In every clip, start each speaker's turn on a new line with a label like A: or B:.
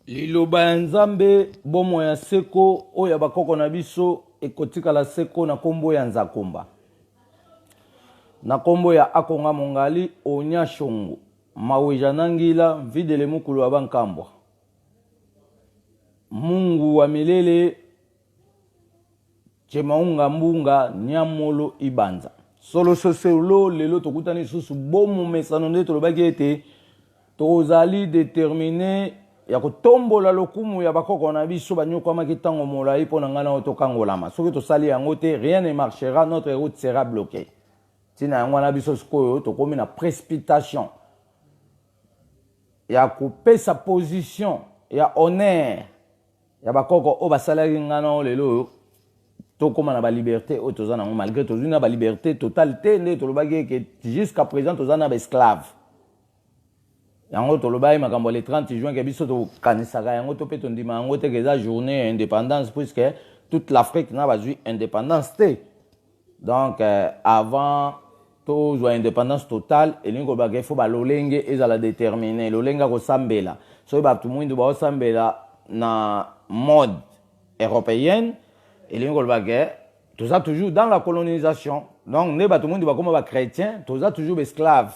A: Liloba ya Nzambe, bomoi ya seko oyo ya bakoko na biso ekotikala seko na kombo ya Nzakomba. Na kombo ya Akonga Mongali, Onya Shongo, Maweja Nangila, Mvidele Mukulu wa Bankambwa. Mungu wa milele Chemaunga Mbunga Nyamolo Ibanza. Solo sosolo lelo tokutani lisusu bo momesano nde tolobaki ete tozali determine ya kotombola lokumu ya bakoko na biso banyokwamaki ntango molai mpo na ngai na oyo tokangolama. Soki tosali yango te, rien ne marchera, notre route sera bloquee. Ntina yango wana biso sikoyo tokomi na precipitation ya kopesa position ya honneur ya bakoko oyo basalaki ngai na oyo lelo oyo tokóma na baliberté oyo toza nango, malgré tozwi na baliberté totale te nde tolobaki eke jusqu'à présent toza na baesclave. Yango tolobaki makambo ya le 30 juin ke biso tokanisaka yango to mpe tondima yango te ke eza journée ya indépendance, puisque toute l'Afrique na bazwi indépendance te. Donc avant tozwa indépendance totale, elingi kolobaka ifo balolenge ezala déterminé, lolenge ya kosambela. Soki bato mwindu baosambela na mode européenne, elingi koloba ke toza toujours dans la colonisation. Donc nde bato mwindu bakóma bachrétien, toza toujours baesclave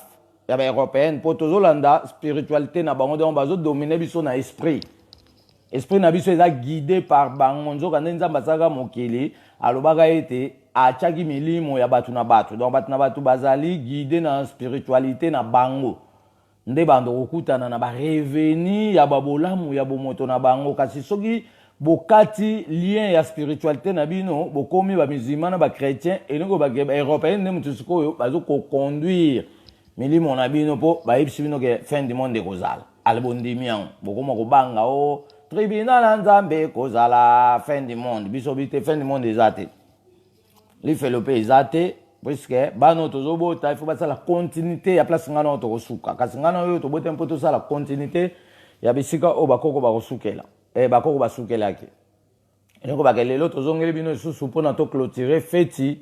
A: ya baeuropéenne mpo tozolanda spiritualité na bango. Donc bazodomine biso na esprit, esprit na biso eza guidé par bango. Nzoka nde Nzambe asalaka mokili, alobaka ete atiaki milimo ya bato na bato. Donc bato na bato bazali guide na spiritualité na bango, nde bando kokutana na barevenu ya babolamu ya bomoto na bango. Kasi soki bokati lien ya spiritualité na bino, bokomi bamusulman na bachrétien, elingi kobake baeuropéen nde moto sikoyo bazokoconduire milimo na bino, mpo bayebisi bino ke fin du monde ekozala. Ale bondimi yango, bokoma kobanga o tribunal ya Nzambe, ekozala fin du monde. Biso bi te, fin du monde eza te, lifelo mpe eza te, puisque bana oyo tozobota il faut basala continuité ya place ngai oyo tokosuka. Kasi ngai oyo tobota mpo tosala continuité ya bisika oyo bakoko bakosukela, bakoko basukelaki. Eloko bake lelo tozongeli bino lisusu mpona toclôturer feti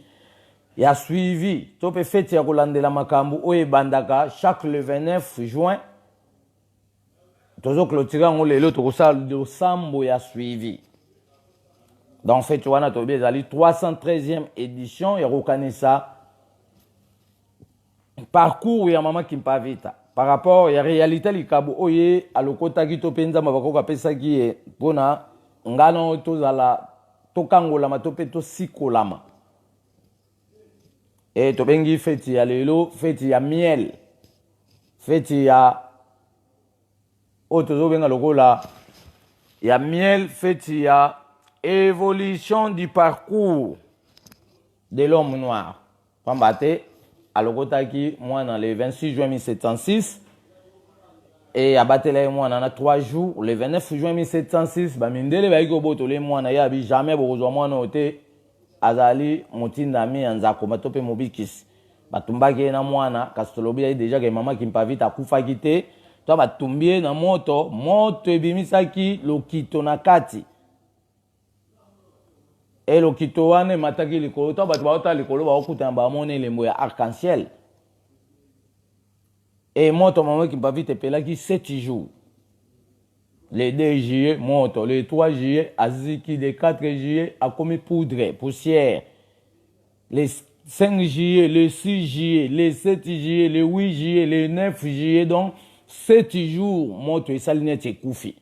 A: ya suivi to mpe feti ya kolandela makambo oyo ebandaka chaque le 29 juin. Tozoclôturer yango lelo, tokosala losambo ya suivi. Donc feti wana toyebi ezali 313e édition ya kokanisa parcours ya mama Kimpavita par rapport ya réalité likabo oyo ye alokotaki to mpe Nzambe bakoko apesaki ye mpona ngano tozala tokangolama to mpe tosikolama. E tobengi feti ya lelo feti ya miel, feti ya oyo tozobenga lokola ya miel, feti ya évolution du parcours de l'homme noir, pamba te alokotaki mwana le 26 juin 1706 e abatela ye mwana na 3 jours. Le 29 juin 1706, bamindele bayaki kobotola ye mwana. Ye abi jamais bokozwa mwana oyo te, azali motindami ya Nzakoma to mpe mobikisi. Batumbaki ye na mwana, kasi tolobi ye déjà ke mama Kimpavita akufaki te. To batumbi ye na moto, moto ebimisaki lokito na kati e lokito wana emataki likolo. To bato baotala likolo, baokutana, bamona elembo ya arc-en-ciel. E moto mama Kimpavita epelaki 7 jours. Le 2 juillet moto, le 3 juillet aziki, le 4 juillet akomi poudre, poussière, le 5 juillet, le 6 juillet, le 7 juillet, le 8 juillet, le 9 juillet. Donc 7 jours moto esali neti ekufi.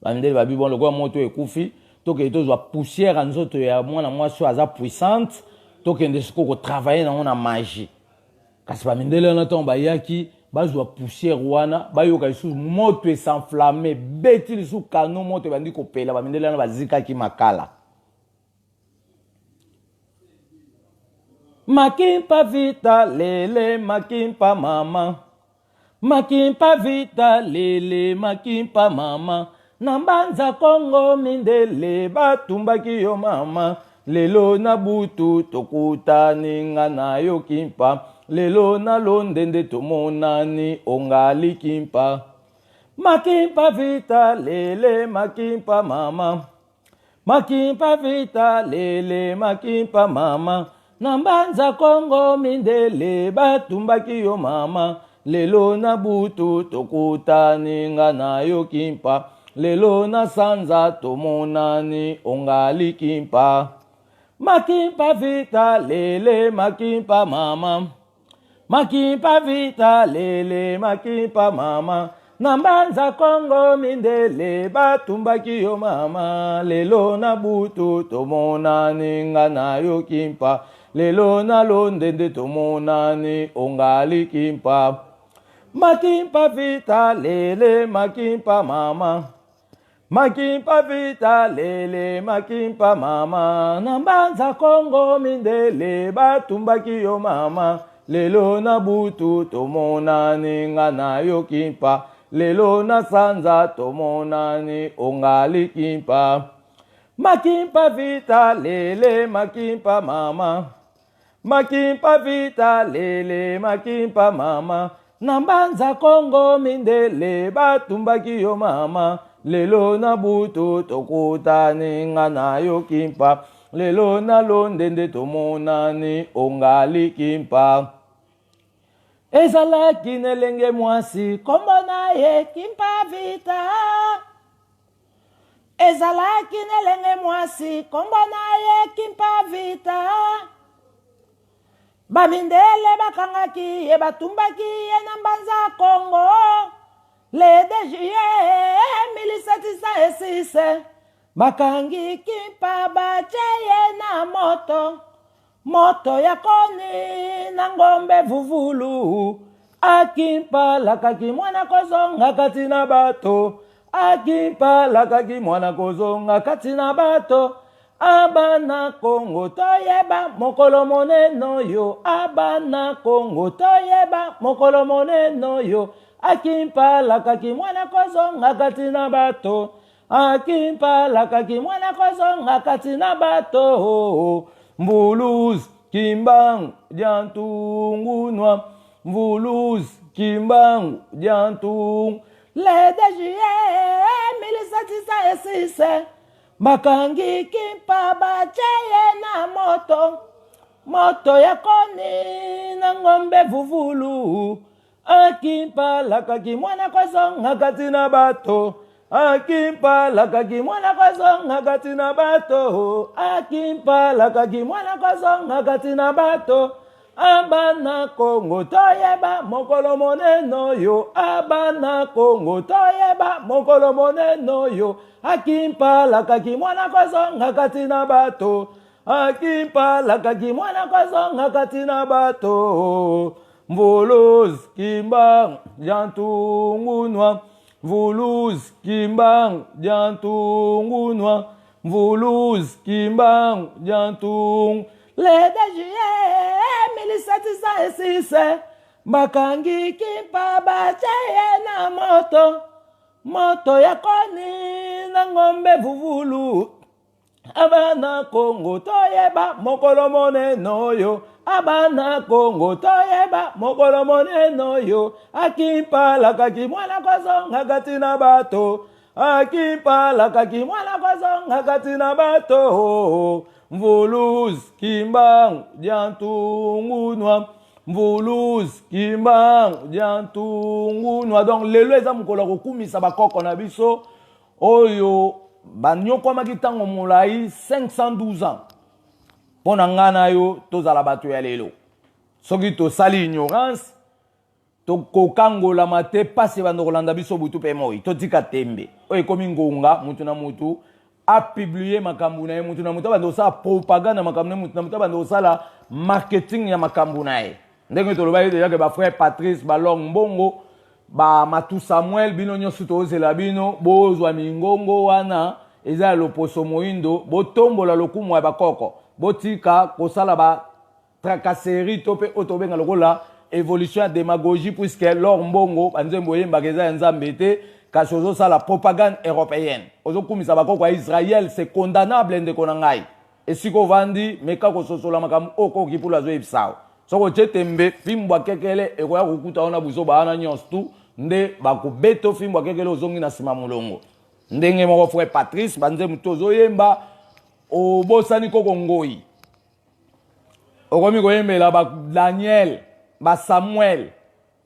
A: Bandele babi bon, lokola moto ekufi, tokende tozwa poussière ya nzoto ya mwana mwasi oyo aza puissante, tokende sikoyo kotravailler nango na magie. Kasi bamindele wana, ntango bayaki bazwa poussière wana, bayoka lisusu moto es'enflamme, beti lisusu kano, moto ebandi kopela. Bamindele wana bazikaki makala. Makimpa Vita lele, makimpa mama, Makimpa Vita lele, makimpa mama, na Mbanza Kongo mindele batumbaki yo mama. Lelo na butu tokutani nga na yo Kimpa, lelo na londende tomonani ongali Kimpa. Makimpa Vita lele, makimpa mama, Makimpa Vita lele, makimpa mama, na Mbanza Kongo mindele batumbaki yo mama. Lelo na butu tokutani nga na yo Kimpa. Lelo na sanza tomonani ongali kimpa. Makimpa vita lele makimpa mama. Makimpa vita lele makimpa mama. Na mbanza Kongo mindele batumbaki yo mama. Lelo na butu tomonani nga na yo kimpa. Lelo na londende tomonani ongali kimpa. Makimpa vita lele makimpa mama. Makimpa vita lele makimpa mama. Na mbanza Kongo mindele batumbaki yo mama. Lelo na butu tomonani nga na yo kimpa. Lelo na sanza tomonani ongali kimpa. Makimpa vita lele makimpa mama. Makimpa vita lele makimpa mama. Na mbanza Kongo mindele batumbaki yo mama. Lelo na butu tokutani nga na yo kimpa. Lelo na londende tomonani ongali kimpa. Ezalaki na elenge mwasi kombo na ye Kimpa Vita. Ezalaki na elenge mwasi kombo na ye Kimpa Vita. Bamindele bakangaki ye batumbaki ye na mbanza Kongo le 2 juillet 1706. Bakangi Kimpa batie ye na moto. Moto ya koni na ngombe vuvulu. Akimpa lakaki mwana kozonga kati na bato. Akimpa lakaki mwana kozonga kati na bato. Abana Kongo toyeba mokolo monene oyo. Abana Kongo toyeba mokolo monene oyo. Akimpa lakaki mwana kozonga kati na bato. Akimpa lakaki mwana kozonga kati na bato. Mvuluz kimbangu diantungunwa. Mvuluz kimbangu diantungu. Le 2 juillet 1706 bakangi Kimpa batie ye na moto. Moto ya koni na ngombe vuvulu. Akimpa lakaki mwana kozonga kati na bato. Akimpa lakaki mwana kozonga kati na bato. Akimpa lakaki mwana kozonga kati na bato. Abana Kongo toyeba mokolo monene oyo. Abana Kongo toyeba mokolo monene oyo. Akimpa lakaki mwana kozonga kati na bato. Akimpa lakaki mwana kozonga kati na bato. Mvuluz kimbangu diantungunwa. Mvuluz kimbangu diantungunwa. Mvuluz kimbangu diantungu. Le 2 juillet 1706 bakangi Kimpa batie ye na moto. Moto ya koni na ngombe vuvulu. Abana Kongo toyeba mokolo monene oyo. Abana Kongo toyeba mokolo monene oyo. Akimpa lakaki mwana kozonga kati na bato. Akimpa lakaki mwana kozonga kati na bato. Mvuluz kimbangu diantungunwa. Mvuluz kimbangu diantungunwa. Donc lelo eza mokolo ya kokumisa bakoko na biso oyo banyokwamaki ntango molai 512 ans. Mpo na ngai na yo tozala bato ya lelo. Soki tosali ignorance tokokangolama te, pasi ebanda kolanda biso butu mpe moi. Totika tembe oyo ekomi ngonga mutu na mutu apublie makambo na ye, mutu na mutu abanda kosala propagande ya makambo na ye, mutu na mutu abanda kosala marketing ya makambo na ye. Ndenge tolobaki deja ke ba frère Patrice Balong Mbongo, ba Matu Samuel, bino nyonso tozela bino bozwa mingongo wana eza ya loposo moindo, botombola lokumu ya bakoko, botika kosala ba tracasserie to pe oyo tobenga lokola évolution ya démagogie, puisque lor mbongo banzembo oyembaka eza ya nzambe te, kasi ozosala propagande européenne, ozokumisa bakoko ya Israël, c'est condamnable ndeko na ngai. Esika ovandi meka kososola makambo oyo koko Kipulu azoyebisa yo. Soki otie tembe, fimbo ya kekele ekoya kokuta wana buzoba wana nyonso tu nde bakobeta fimbo ya kekele, ozongi na nsima molongo. Ndenge moko frère Patrice, banzembo to ozoyemba obosani koko ngoi, okomi koyembela ba Daniel, ba Samuel.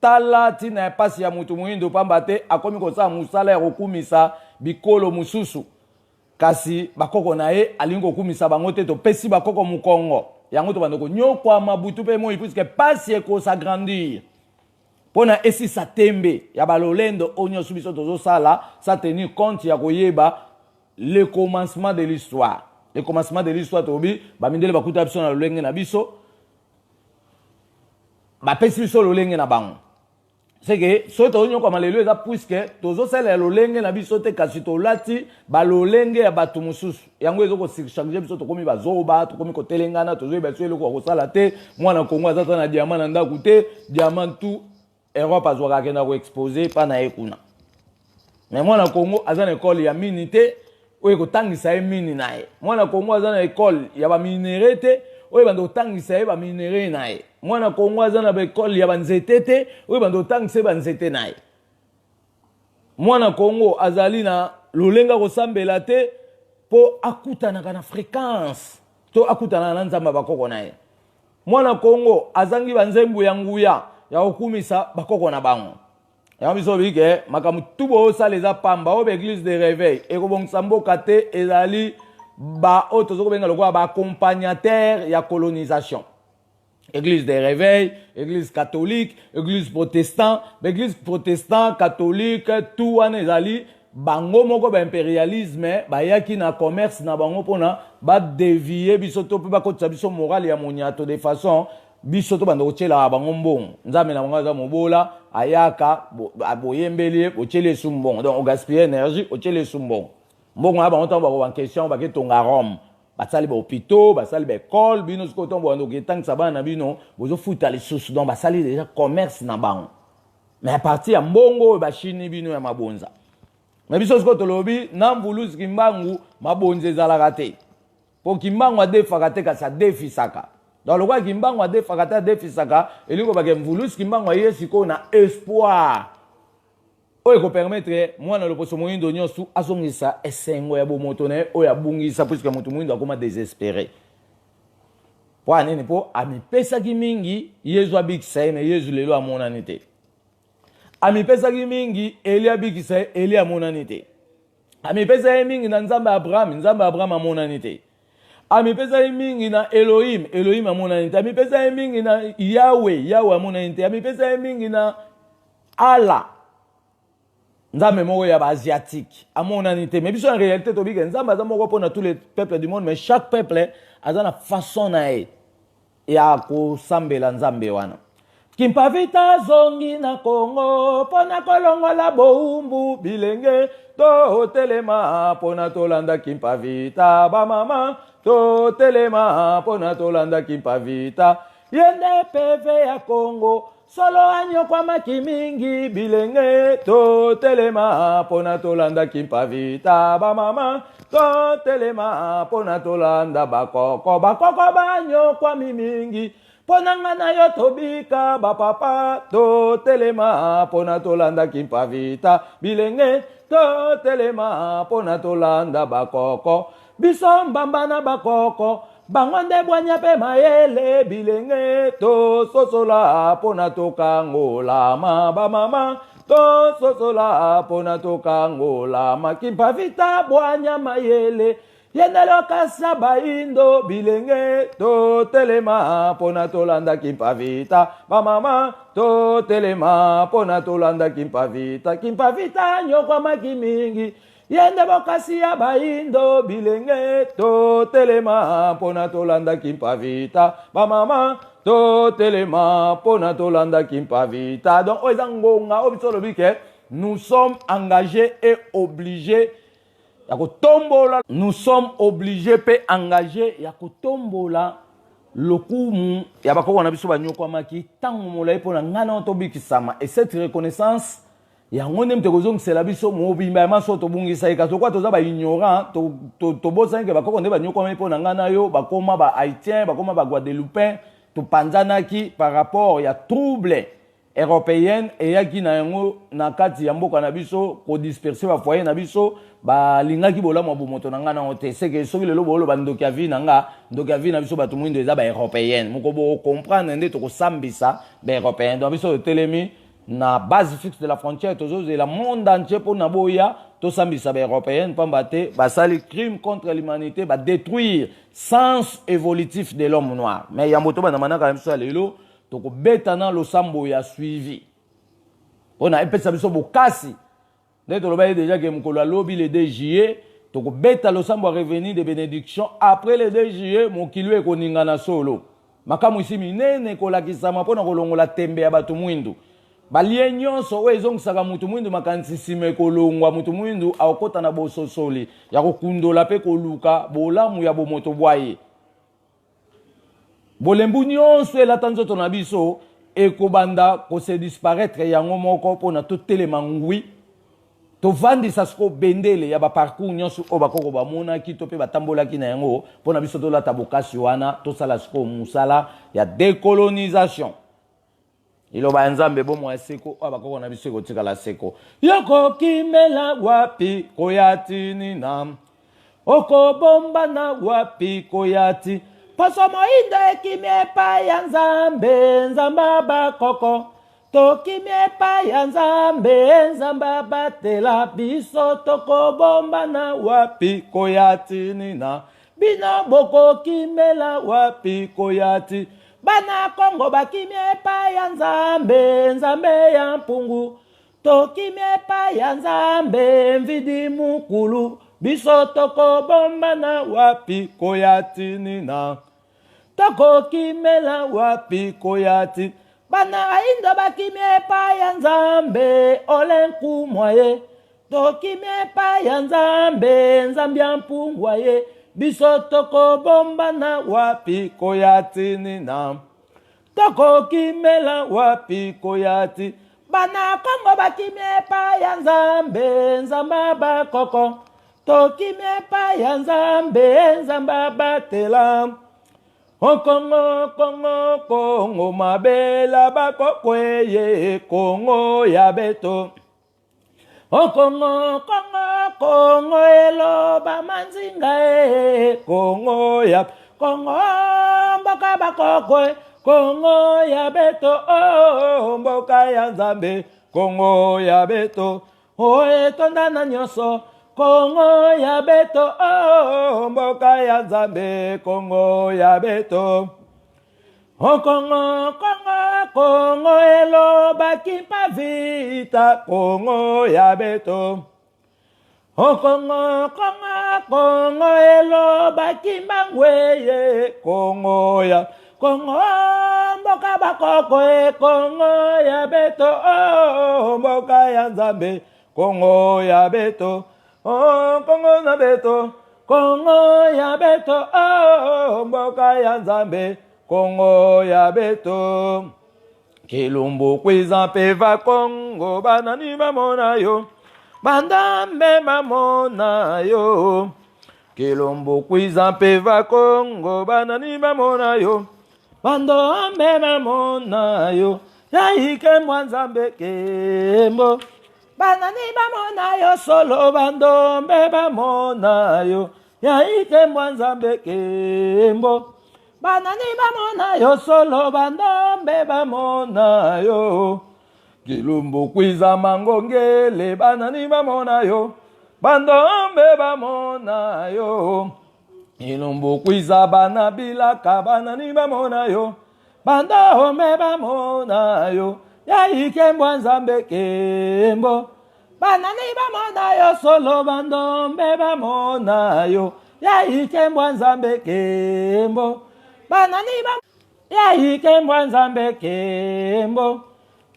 A: Tala ntina ya pasi ya mutu moyindo, pamba te akomi kosala mosala ya kokumisa bikolo mosusu, kasi bakoko na ye alingi kokumisa bango te. Topesi bakoko mokongo, yango tobanda konyokwama butu mpe moi, puisque pasi ekosagrandir mpo na esisa tembe ya balolendo oyo nyonso biso tozosala sans tenir compte ya koyeba le commencement de l'histoire. Le commencement de l'histoire, tobi bamindele bakuta biso na lolenge na biso, bapesi biso lolenge na bango. C'est que soki tozonyokwama lelo, eza puisque tozosalela lolenge na biso te, kasi tolati balolenge ya bato mosusu. Yango ezokosurcharge biso, tokomi bazoba, tokomi kotelengana, tozoyeba biso eloko ya kosala te. Mwana Kongo aza ta na diamant na ndako te, diamant tout Europe azwaka, akenda koexpose mpa na ye kuna. Mais mwana Kongo aza na ekole ya mini te oyo ekotangisa ye mini na ye. Mwana Kongo aza na ekole ya baminerais te oyo ebanda kotangisa ye baminerais na ye. Mwana Kongo aza na baekole ya banzete te oyo ebanda kotangisa ye banzete na ye. Mwana Kongo azali na lolenge akosambela te mpo akutanaka na fréquence to akutanaka na Nzambe ya bakoko na ye. Mwana Kongo azangi banzembo ya nguya ya kokumisa bakoko na bango. Yango biso bike makambo tu boosala eza pamba. Oyo baeglise de réveil ekobongisa mboka te, ezali baoyo toza kobenga lokola baaccompagnateur ya colonisation. Église de réveil, église catholique, église protestant, baeglise protestant, catholique, tout wana ezali bango moko baimpérialisme. Bayaki na commerce na bango mpona badévier biso to mpe bakotisa biso morale ya moniato, de façon biso tobanda kotielaka bango mbongo. Nzambe na bango aza mobola, ayaka, boyembeli ye, botieli esu mbongo. Donc ogaspille énergie, otieli esu mbongo. Mbongo ya bango, ntango bakoba question, baketonga Rome, basali bahôpitaux, basali baekole. Bino sikoyo, ntango bobanda koketangisa bana na bino, bozofuta lisusu. Donc basali déjà commerce na bango, mais à partir ya mbongo oyo bashini bino ya mabonza. Mais biso sikoyo tolobi na Mvuluzi Kimbangu, mabonza ezalaka te, mpo Kimbangu adefaka te, kasi adefisaka. Donc lokola Kimbangu adefaka te, adefisaka, elingi kobake Mvuluzi Kimbangu aye sikoyo na espoir oyo ekopermettre mwana loposo moyindo nyonso azongisa esengo ya bomoto na ye oyo abungisa, puisque moto moyindo akóma désespéré. Mpo anini? Mpo amipesaki mingi Yezu abikisa ye, mais Yezu lelo amonani te. Amipesaki mingi Eli abikisa ye, Eli amonani te. Amipesa ye mingi na Nzambe Abraham, Nzambe Abraham amonani te. Amipesa ye mingi na Elohim, Elohim amonani te. Amipesa ye mingi na Yawe, Yawe amonani te. Amipesa ye mingi na Allah, Nzambe moko ya baasiatique, amonani te. Mais biso en réalité tobike Nzambe aza moko mpona tous les peuples du monde, mais chaque peuple aza na façon na ye ya kosambela Nzambe wana. Kimpavita azongi na Kongo mpona kolongola bowumbu. Bilenge, totelema mpona tolanda Kimpavita. Bamama, totelema mpona tolanda Kimpavita. Ye nde peve ya Kongo, solo anyokwamaki mingi. Bilenge, totelema mpona tolanda Kimpavita. Bamama, totelema mpona tolanda bakoko. Bakoko banyokwami mingi mpo na nga na yo tobika. Bapapa, totelema mpona tolanda Kimpavita. Bilenge, totelema mpona tolanda bakoko. Biso mbamba na bakoko, bango nde bwanya mpe mayele. Bilenge, tososola mpona tokangolama. Bamama, tososola mpona tokangolama. Kimpavita, bwanya, mayele, ye nde lokasa bayindo. Bilenge, totelema mpona tolanda Kimpavita. Bamama, totelema mpona tolanda Kimpavita. Kimpavita nyokwamaki mingi, ye nde bokasi ya bayindo. Bilenge, totelema mpona tolanda Kimpavita. Bamama, totelema mpona tolanda Kimpavita. Donc oyo eza ngonga oyo biso olobi ke nous sommes engagés et obligés ya kotombola, nous sommes obligés mpe engagés ya kotombola lokumu ya bakoko na biso banyokwamaki ntango molai mpo na ngai na tobikisama. Et cette reconnaissance, yango nde moto ekozongisela biso mobimba ya maso tobungisa ye. Kasi lokola toza baignorant, tobosani ke bakoko nde banyokwamaki mpo na ngai na yo. Bakoma bahaïtien, bakoma baguadeloupin, topanzanaki par rapport ya trouble européenne eyaki na yango na kati ya mboka na biso, kodisperse bafoyer na biso. Balingaki bolamu ya bomoto na ngai nango te. Seke soki lelo booloba ndoki ya vie na nga, ndoki ya vie na biso bato mwindo eza baeuropéenne. Moko bokocomprendre nde tokosambisa baeuropéenne. Donc biso totelemi na base fixe de la frontière, tozozela monde entier mpona boya. Tosambisa ba européenne pamba te basali crime contre l'humanité, ba détruire sens évolutif de l'homme noir. Mais yambo tobanda manaka na biso ya lelo, tokobeta na losambo ya suivi mpona epesa biso bokasi. Nde tolobaki déjà ke mokolo ya lobi, le 2 juillet, tokobeta losambo ya revenu de bénédiction. Après le 2 juillet, mokili oyo ekoningana solo, makambo isi minene ekolakisama mpona kolongola tembe ya bato mwindu. Balie nyonso oyo ezongisaka mutu mwindu makanisi nsima ekolongwa. Mutu mwindu akokɔta na bososoli ya kokundola mpe koluka bolamu ya bomoto bwa ye. Bolembu nyonso elata nzoto na biso ekobanda kose disparaître yango moko, mpona totelema ngwi, tovandisa siko bendele ya baparcours nyonso oyo bakoko bamonaki to mpe batambolaki na yango, mpona biso tolata bokasi wana, tosala sikoyo mosala ya décolonisation. Liloba ya Nzambe, bomoi ya seko oyo bakoko na biso ekotikala seko. Yokokimela wapi koya tinina? Okobombana wapi koya ti? Poso moyindo ekimi epai ya Nzambe, Nzambe bakoko. Tokimi epai ya Nzambe, Nzambe abatela biso. Tokobombana wapi koya tinina? Bino bokokimela wapi koya ti? Bana Kongo bakimi epai ya Nzambe, Nzambe ya mpungu. Tokimi epai ya Nzambe, mvidi mukulu. Biso tokobombana wapi koya tinina? Tokokimela wapi koya ti? Bana aindo bakimi epai ya Nzambe, ole nkumwa ye. Tokimi epai ya Nzambe, Nzambe ya mpungwa ye. Biso tokobombana wapi koya tinina? Tokokimela wapi koya ti? Bana Kongo bakimi epai ya Nzambe, Nzambe bakoko. Tokimi epai ya Nzambe, Nzambe abatela. O Kongo, Kongo, Kongo, mabela bakoko eye, Kongo ya beto. O Kongo, Kongo, Kongo, eloba manzinga e, Kongo ya Kongo, mboka bakoko e, Kongo ya beto, o mboka ya Nzambe, Kongo ya beto, o etonda na nyonso, Kongo ya beto, o mboka ya Nzambe, Kongo ya beto. O Kongo, Kongo, Kongo, elobaki mpa vita, Kongo ya beto. O Kongo, Kongo, Kongo, elobaki mbangweye, Kongo ya Kongo, mboka bakoko e, Kongo ya beto, o mboka ya Nzambe, Kongo ya beto, o Kongo na beto, Kongo ya beto, o mboka ya Nzambe, Kongo ya beto. Kilumbu kwiza mpe va Kongo, banani bamona yo? Bandambe bamona yo. Kilumbu kwiza mpe va Kongo, banani bamona yo? Bandombe bamona yo. Yaike mwa Nzambe kembo. Banani bamona yo solo? Bandombe bamona yo. Yaike mwa Nzambe kembo. Banani bamona yo solo? Bandombe bamona yo. Kilumbu kwiza mangongele, banani bamona yo? Bandombe bamona yo. Kilumbu kwiza bana bilaka, banani bamona yo? Bandombe bamona yo. Yaike mbwa Nzambe kembo. Banani bamona yo solo? Bandombe bamona yo. Yaike mbwa Nzambe kembo. Banani ba yaike mbwa Nzambe kembo.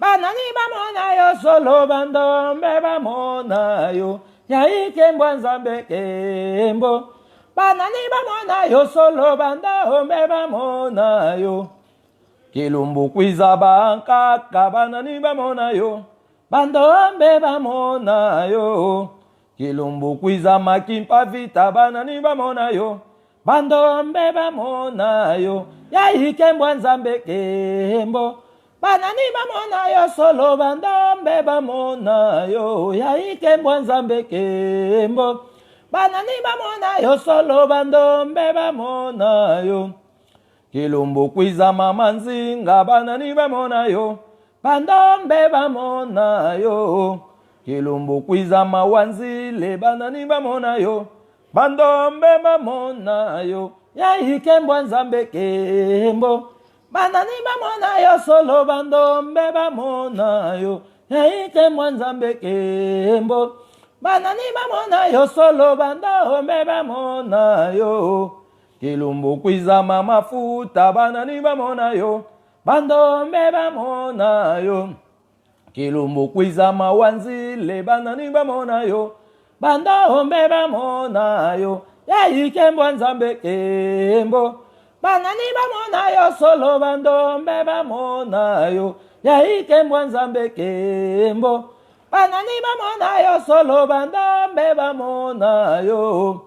A: Banani bamona yo solo? Bandombe bamona yo. Yaike mbwa Nzambe kembo. Banani bamona yo solo? Bandombe bamona yo. Kilumbu kwiza bankaka, banani bamona yo? Bandombe bamona yo. Kilumbu kwiza makimpa vita, banani bamona yo? Bandombe bamona yo. Yaike mbwa Nzambe kembo. Banani bamona yo solo? Bandombe bamona yo. Yaike mbwa Nzambe kembo. Banani bamona yo solo? Bandombe bamona yo. Kilumbu kwiza mama nzinga, banani bamona yo? Bandombe bamona yo. Kilumbu kwiza mawanzile banani bamona yo bandombe bamona yo yai kembwa nzambe kembo banani bamona yo solo bandombe bamona yo yai kembwa nzambe kembo banani bamona yo solo bandombe bamona yo Kilumbu kwizama mafuta banani bamona yo bandombe bamona yo Kilumbu kwizama wanzile banani bamona yo bandombe bamona yo yayi kembwa nzambe kembo banani bamona yo solo bandombe bamona yo yayi kembwa nzambe kembo banani bamona yo solo bandombe bamona yo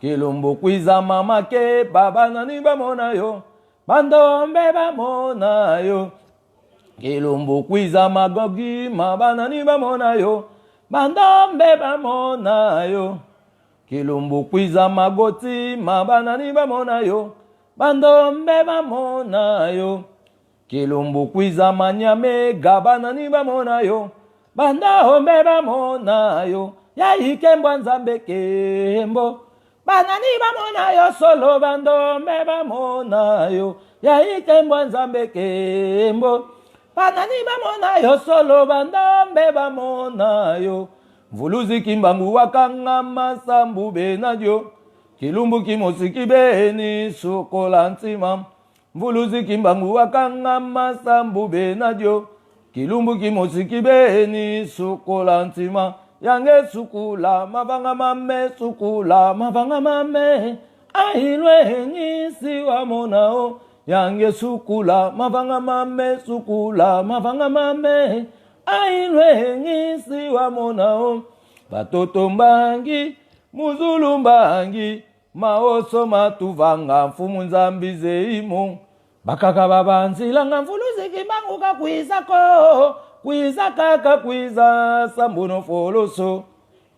A: Kilumbu kwizama makeba banani bamona yo bandombe bamona yo Kilumbu kwiza magogi banani bamona yo bandombe bamona yo Kilumbu kwiza magoti banani bamona yo bandombe bamona yo Kilumbu kwiza manyamega banani bamona yo bandombe bamona yo yayi kembwa nzambe kembo banani bamona yo solo bandombe bamona yo yayi kembwa nzambe kembo banani bamona yo solo bandombe bamona yo mvuluzi kimbangu wakanga masambu benadio kilumbu kimosiki beni sukola ntima Mvuluzi kimbangu wakanga masambu benadio kilumbu kimosiki beni sukola ntima yange sukula mavanga mame sukula mavanga mame ailwe ngisi wa monao yange sukula mavanga mame sukula mavanga mame ailwe ngisi wa monao batoto mbangi muzulu mbangi Maoso matuvanga mfumu nzambi zeimu bakaka babanzilanga mvuluzi kimbangu kakwiza ko kwiza kaka kwiza sambuno foloso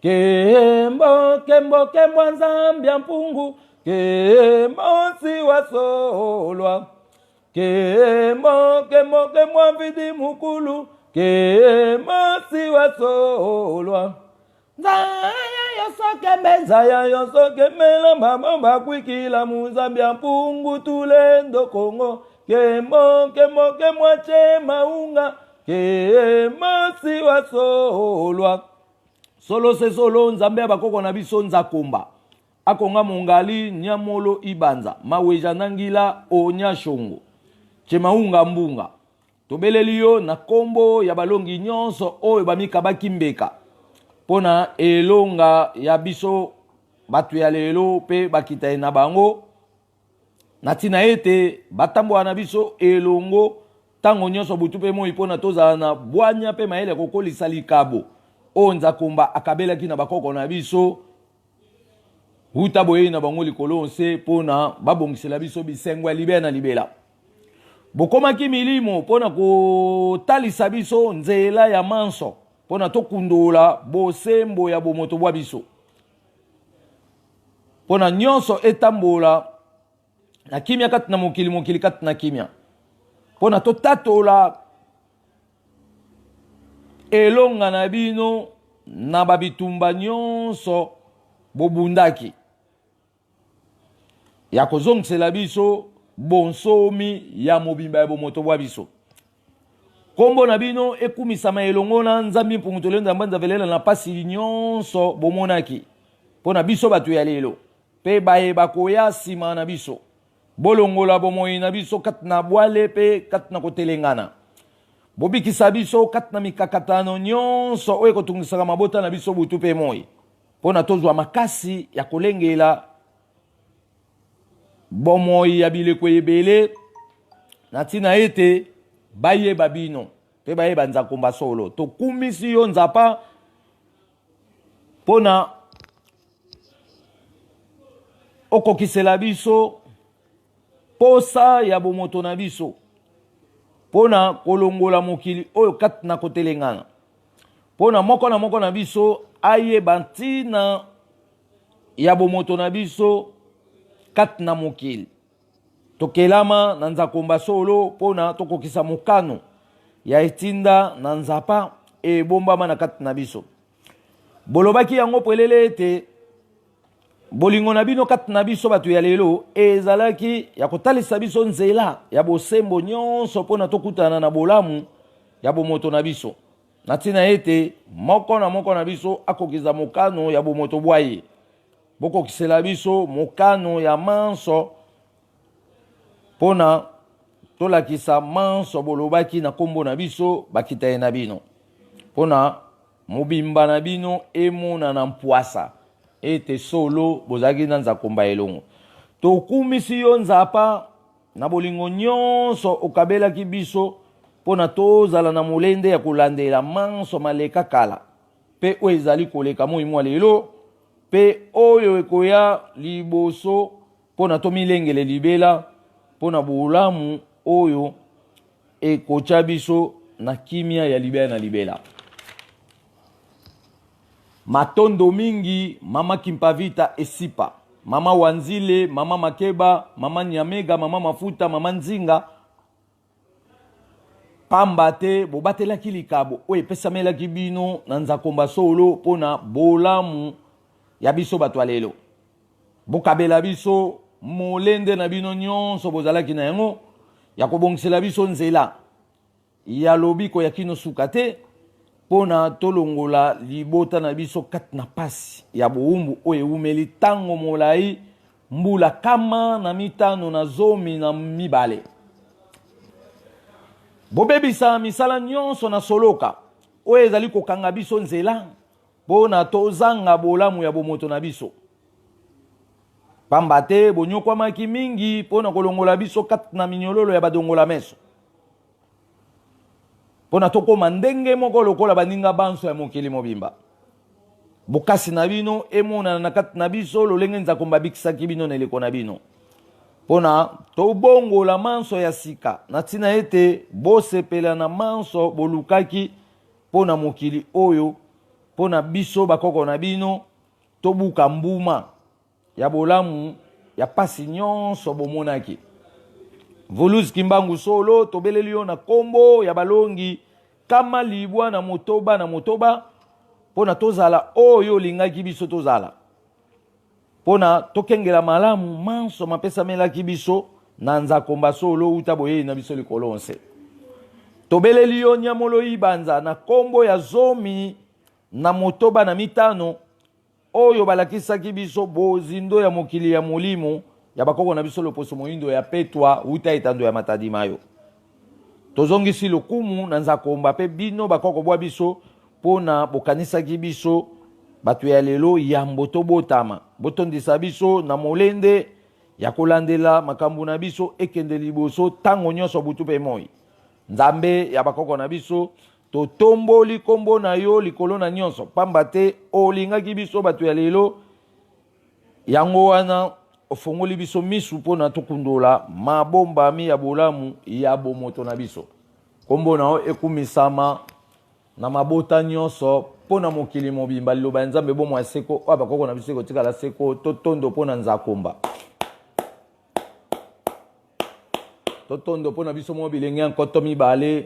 A: kembo kembo kembwa nzambi ya mpungu kembo nsiwa solwa kembo kembo kembwa mvidi mukulu kembo nsiwa solwa Nzaya yosokembe nzaya yosokemela mama bakwikila muzambia mpungu tulendo Kongo kembo kembo kemwa chema unga kembo siwa solwa solo se solo nzambe ya bakoko na biso nzakomba akonga mongali nyamolo ibanza maweja nangila onya shongo chemaunga mbunga Tobeleli yo na nkombo ya balongi nyonso oyo bamikabaki mbeka mpo na elonga ya biso bato ya lelo mpe bakitani na bango, na ntina ete batambola na biso elongo ntango nyonso butu mpe moi mpo na tozala na bwanya mpe mayele ya kokolisa likabo oyo Nzakomba akabelaki na bakoko na biso uta boyei na bango likolo nse mpo na babongisela biso bisengo ya libela na libela. Bokomaki milimo mpo na kotalisa biso nzela ya manso mpo na tokundola bosembo ya bomoto bwa biso mpo na nyonso etambola na kimia kati na mokili, mokili kati na kimia, mpo na totatola elonga na bino na babitumba nyonso bobundaki ya kozongisela biso bonsomi ya mobimba ya bomoto bwa biso. Kombo na bino ekumisama elongo na Nzambi Mpungu Tulendo ya Mbanza Velela na pasi nyonso bomonaki mpo na biso bato ya lelo mpe baye bakoya nsima na biso. Bolongola bomoi na biso kati na bwale mpe kati na kotelengana. Bobikisa biso kati na mikakatano nyonso oyo ekotungisaka mabota na biso butu mpe moi, mpo na tozwa makasi ya kolengela bomoi ya bileko ebele na ntina ete bayeba bino mpe bayeba Nzakomba solo. Tokumisi yo Nzapa mpo na okokisela biso posa ya bomoto na biso mpo na kolongola mokili oyo kati na kotelengana, mpo na moko na moko na biso ayeba ntina ya bomoto na biso kati na mokili. Tokelama na Nzakomba solo mpo na tokokisa mokano ya etinda na Nzapa ebombama na kati na biso. Bolobaki yango polele ete bolingo na bino kati na biso bato ya lelo ezalaki ya kotalisa biso nzela ya bosembo nyonso mpo na tokutana na bolamu ya bomoto na biso, na ntina ete moko na moko na biso akokisa mokano ya bomoto bwa ye. Bokokisela biso mokano ya manso mpo na tolakisa manso bolobaki na nkombo na biso bakitaye na bino, mpo na mobimba na bino emonana mpwasa ete solo bozalaki na Nzakomba elongo. Tokumisi yo Nzapa na bolingo nyonso okabelaki biso mpo na tozala na molende ya kolandela manso maleka kala mpe oyo ezali koleka moi mwa lelo mpe oyo ekoya liboso mpo na tomilengele libela mpo na bolamu oyo ekotya biso na kimia ya libela na libela. Matondo mingi mama Kimpavita Esipa, mama Wanzile, mama Makeba, mama Nyamega, mama Mafuta, mama Nzinga, pamba te bobatelaki likabo oyo epesamelaki bino na Nzakomba solo mpo na bolamu ya biso bato ya lelo. Bokabela biso molende na bino nyonso bozalaki na yango ya kobongisela biso nzela ya lobiko ya kino suka te, mpo na tolongola libota na biso kati na pasi ya bowumbu oyo ewumeli ntango molai, mbula 152. Bobebisa misala nyonso na soloka oyo ezali kokanga biso nzela mpo na tozanga bolamu ya bomoto na biso, pamba te bonyokwamaki mingi mpo na kolongola biso kati na minyololo ya badongola meso, mpo na tokóma ndenge moko lokola baninga banso ya mokili mobimba. Bokasi na bino emonana na kati na biso lolenge Nzakomba abikisaki bino na eleko na bino, mpo na tobongola manso ya sika, na ntina ete bosepela na manso bolukaki mpo na mokili oyo, mpo na biso bakoko na bino tobuka mbuma ya bolamu ya pasi nyonso bomonaki. Mvuluzi Kimbangu solo tobeleli yo na kombo ya balongi 96 mpo na tozala oyo olingaki biso tozala, mpo na tokengela malamu manso mapesamelaki biso na Nzakomba solo uta boyei na biso likolo nse. Tobeleli yo Nyamolo Ibanza na kombo ya 65 oyo balakisaki biso bozindo ya mokili ya molimo ya bakoko na biso loposo moindo ya petwa uta etando ya Matadi mayo. Tozongisi lokumu na Nzakomba mpe bino bakoko bwa biso mpo na bokanisaki biso bato ya lelo yambo tobotama. Botondisa biso na molende ya kolandela makambo na biso ekende liboso ntango nyonso butu mpe moi. Nzambe ya bakoko na biso, totomboli nkombo na yo likolo na nyonso, pamba te olingaki biso bato ya lelo, yango wana ofongoli biso misu mpo na tokundola mabombami ya bolamu ya bomoto na biso. Nkombo na yo ekumisama na mabota nyonso mpo na mokili mobimba. Liloba ya Nzambe bomoi ya seko oyo bakoko na biso ekotikala seko. Totondo mpo na Nzakomba. Totondo mpo na biso moko bilenge ya 2000.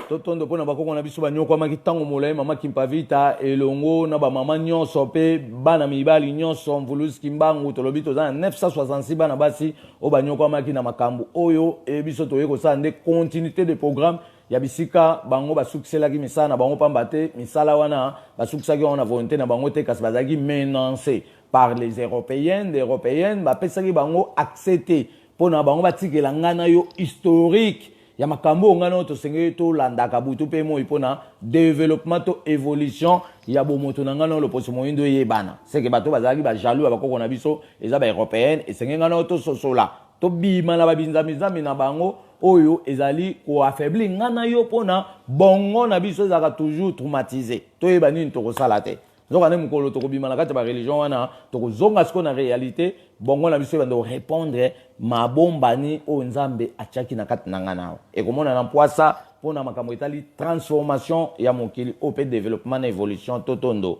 A: Totondo mpo na bakoko na biso banyokwamaki ntango molai, mama Kimpavita elongo na bamama nyonso mpe bana mibali nyonso. Mvuluzi Kimbangu, tolobi toza na 966 bana basi oyo banyokwamaki na makambo oyo e biso toye kosala nde continuité de programme ya bisika bango basukiselaki misala na bango, pamba te misala wana basukisaki yango na volonté na bango te, kasi bazalaki menance par les européennes. Les européennes bapesaki bango accès te mpo na bango batikela ngai na yo historique ya makambo oyo ngai na yo tosengeli tolandaka butu mpe moi mpo na développement to évolution ya bomoto na ngai na yo loposo moyindo eyebana. Seke bato bazalaki bajaloux ya bakoko na biso eza baeuropéenne. Esengeli ngai na yo tososola, tobima na babinzamizambi na bango oyo ezali koaffaiblir ngai na yo, mpo na bongo na biso ezalaka toujours traumatisé, toyeba nini tokosala te. Nzoka nde mokolo tokobima na kati ya bareligion wana, tokozonga sikoyo na réalité, bongo na biso ebanda korépondre mabombani oyo Nzambe atiaki na kati na ngai na yo. Ekomona na mpwasa mpo na makambo etali transformation ya mokili oyo mpe développement na évolution. Totondo.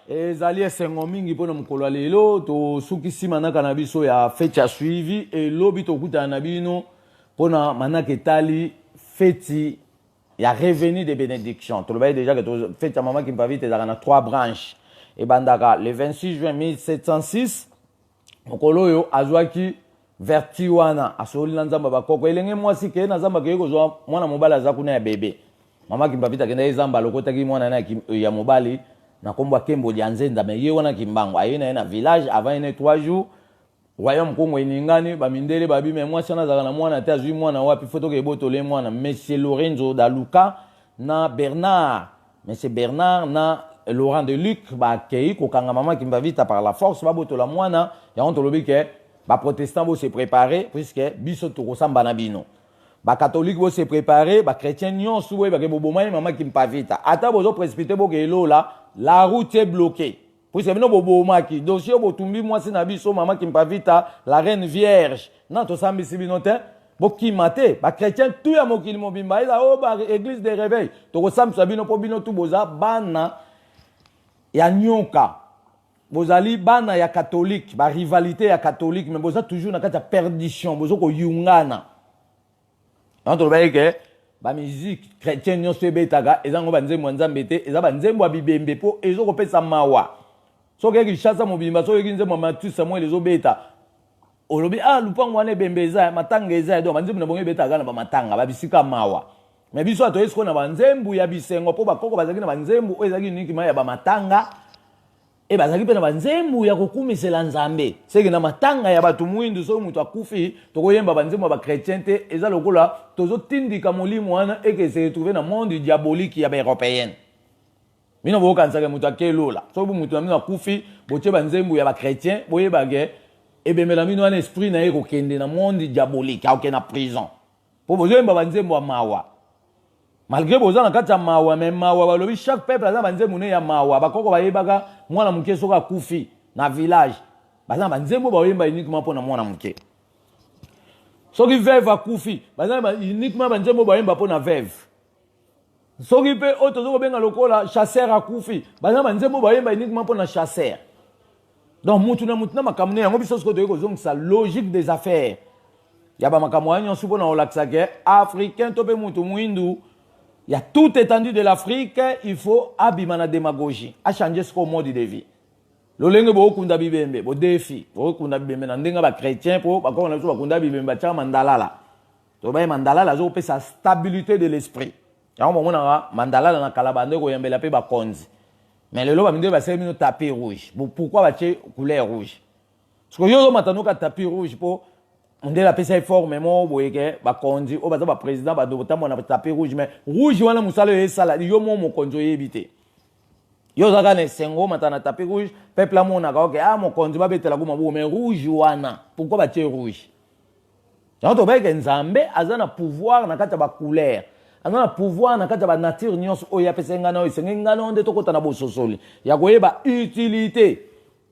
A: Ezali esengo mingi mpo na mokolo ya lelo tosukisi manaka na biso ya feti ya suivi. Elobi tokutana na bino mpo na manaka etali feti. Feti ya revenu de bénédiction. Tolobaki déjà que feti ya Mama Kimpavita ezalaka na trois branches. Ebandaka le 26 juin 1706, mokolo oyo azwaki vertu wana, asololi na Nzambe bakoko, elenge mwasi keye na zamba, keye kozwa mwana mobali aza kuna ya bebe. Mama Kimpavita akendaki zamba, alokotaki mwana na ya mobali na nkombo ya Kembo dia Nzenda. Me ye wana Kimbangu aye na ye na village avant ye ne 3 jours. Royaume Kongo eningani, bamindele babi: me mwasi wana azalaka na mwana te, azwi mwana wapi? Fo toke ebotole mwana. Monsieur Lorenzo da Luca na Bernard, monsieur Bernard na Laurent de Luc bakei kokanga Mama Kimpavita par la force, babotola mwana. Yango tolobi ke baprotestant bose préparer, puisque biso tokosamba na bino. Bacatholique bose préparer, bachrétien nyonso boyebake bobomani Mama Kimpavita. Ata bozoprécipiter boke elola, la route est bloquée, puisque bino bobomaki dossier, botumbi mwasi na biso Mama Kimpavita, la reine vierge. Na tosambisi bino te, bokima te. Bachrétien tu ya mokili mobimba, eza oyo baéglise de réveil, tokosambisa bino, mpo bino tu boza bana ya nyoka, bozali bana ya catholique, barivalité ya catholique, mais boza toujours na kati ya perdition, boza koyungana. Yango tolobaki ke bamusique chrétien nyonso ebetaka eza yango banzembo ya Nzambe te, eza banzembo ya bibembe, mpo ezokopesa mawa. Soki oyeki Kinshasa mobimba, soki oyeki nzembo ya Mathieu Samuel ezobeta, olobi: ah, lupango wana ebembe eza, matanga eza. Donc banzembo na bango ebetaka na bamatanga, babisika mawa. Me biso atoyei sikoyo na banzembu ya bisengo, mpo bakoko bazalaki na banzembu oyo ezalaki uniquement ya bamatanga, e bazalaki mpe na banzembu ya kokumisela Nzambe. Seke na matanga ya bato mwindu, soki moto akufi, tokoyemba banzembo ya bachrétien te. Eza lokola tozotindika molimo wana eke se retrouve na monde diabolique ya baeuropéenne. Bino bokokanisaka moto akelola. Soki moto na bino akufi, botie banzembu ya bachrétien, boyebake ebemela bino wana, esprit na ye kokende na monde diabolique, akokende na prison, mpo bozoyemba banzembo ya mawa. Malgré boza na kati ya mawa, me mawa, balobi chaque peuple aza banzembo ne ya mawa. Bakoko bayebaka mwana moke soki akufi na village, baza na banzembo baoyemba uniquement mpo na mwana moke. Soki veuve akufi, baza uniquement banzembo bayemba mpo na veuve. Soki mpe oyo toza kobenga lokola chasseur akufi, baza na banzembo bayemba uniquement mpo na chasseur. Donc mutu na mutu na makambo ne yango. Biso sikoyo toyei kozongisa logique des affaires ya bamakambo wana nyonso mpona kolakisa ke africain to mpe mutu mwindu ya toute étendue de l'Afrique, il faut abima na démagogie, achanger sikoyo mode de vie. Lolenge bookunda bibembe, bodefi bookunda bibembe na ndenge bachrétien, mpo bakoko na biso bakunda bibembe, batiaka mandalala. Tobaye mandalala azokopesa stabilité de l'esprit. Yango bomonaka mandalala na kala, bande koyembela mpe bakonzi. Mais lelo bamindele basali bino tapis rouge. Pourquoi batie couleur rouge? Parce que yo ozomata noka tapis rouge, mpo mondele apesa ye forme moko boye ke bakonzi oyo baza baprésident bando kotambola na tapis rouge. Mais rouge wana, mosala oyo esala, yo mo mokonzi oyebi te. Yo oza kaka na esengo, omata na tapis rouge, peuple amonaka oke: ah, mokonzi, babetelako maboko. Mais rouge wana, pourquoi batie rouge? Yango tobayeke Nzambe aza na pouvoir na kati ya bacouleur, aza na pouvoir na kati ya banature nyonso oyo apesa ngai na oyo. Esengeli ngai na oyo nde tokɔta na bososoli ya koyeba utilité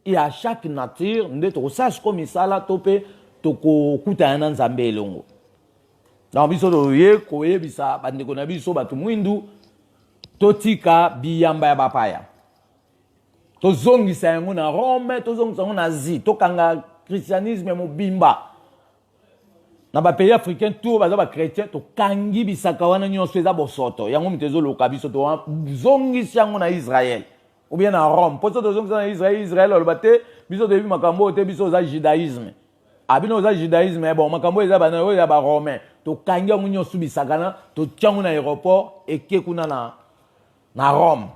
A: ya chaque nature, nde tokosala sikoyo misala to mpe tokokutana na Nzambe elongo. Donc biso toye koyebisa bandeko na biso bato mwindu, totika biyamba ya bapaya, tozongisa yango na Rome, tozongisa yango na Asie, tokanga christianisme mobimba na bapays africain tout baza bachrétien. Tokangi bisaka wana nyonso, eza bosoto. Yango moto ezoluka biso, tozongisi yango na Israel ou bien na Rome. Mpo so tozongisa na Israel, Israel aloba te: biso toyebi makambo oyo te, biso oza judaïsme. Abino oza judaïsme, bon, makambo oyo eza bana oyo ya baromain. Tokangi yango nyonso bisakana, totia yango na aéroport, eke kuna na Rome.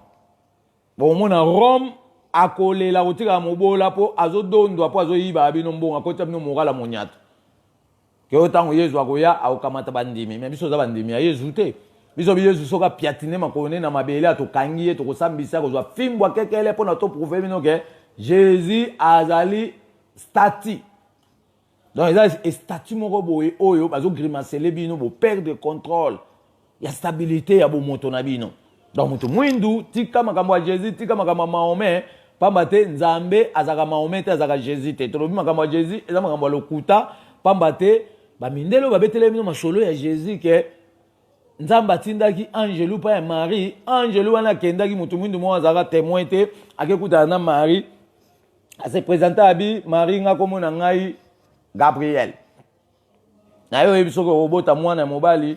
A: Bomona Rome akolela kotikala mobola, mpo azodondwa, mpo azoyiba bino mbongo, akotia bino morala moniato ke oyo ntango Yezu akoya, akokamata bandimi. Me biso oza bandimi ya Yezu te. Biso bi Yezu soki apiatine makolo ne na mabele, atokangi ye, tokosambisa, kozwa fimbu akekele mpona toprouver bino ke Jésus azali statue. Donc eza statue moko boye oyo bazogrimasele bino, boperdre contrôle ya stabilité ya bomoto na bino. Donc moto mwindu, tika makambo ya Jésus, tika makambo ya Mahomet, pamba te Nzambe azalaka Mahomet te, azalaka Jésus te. Tolobi makambo ya Jésus eza makambo ya lokuta, pamba te bamindele oyo babeteli bino masolo ya Jésus ke Nzambe atindaki angelu mpa ya Marie, angelu wana akendaki, moto mwindu moko azalaka témoin te, akekutana na Marie, ase présente, abi: Marie, nga kombo na ngai Gabriel, na yo oyebi soki okobota mwana ya mobali.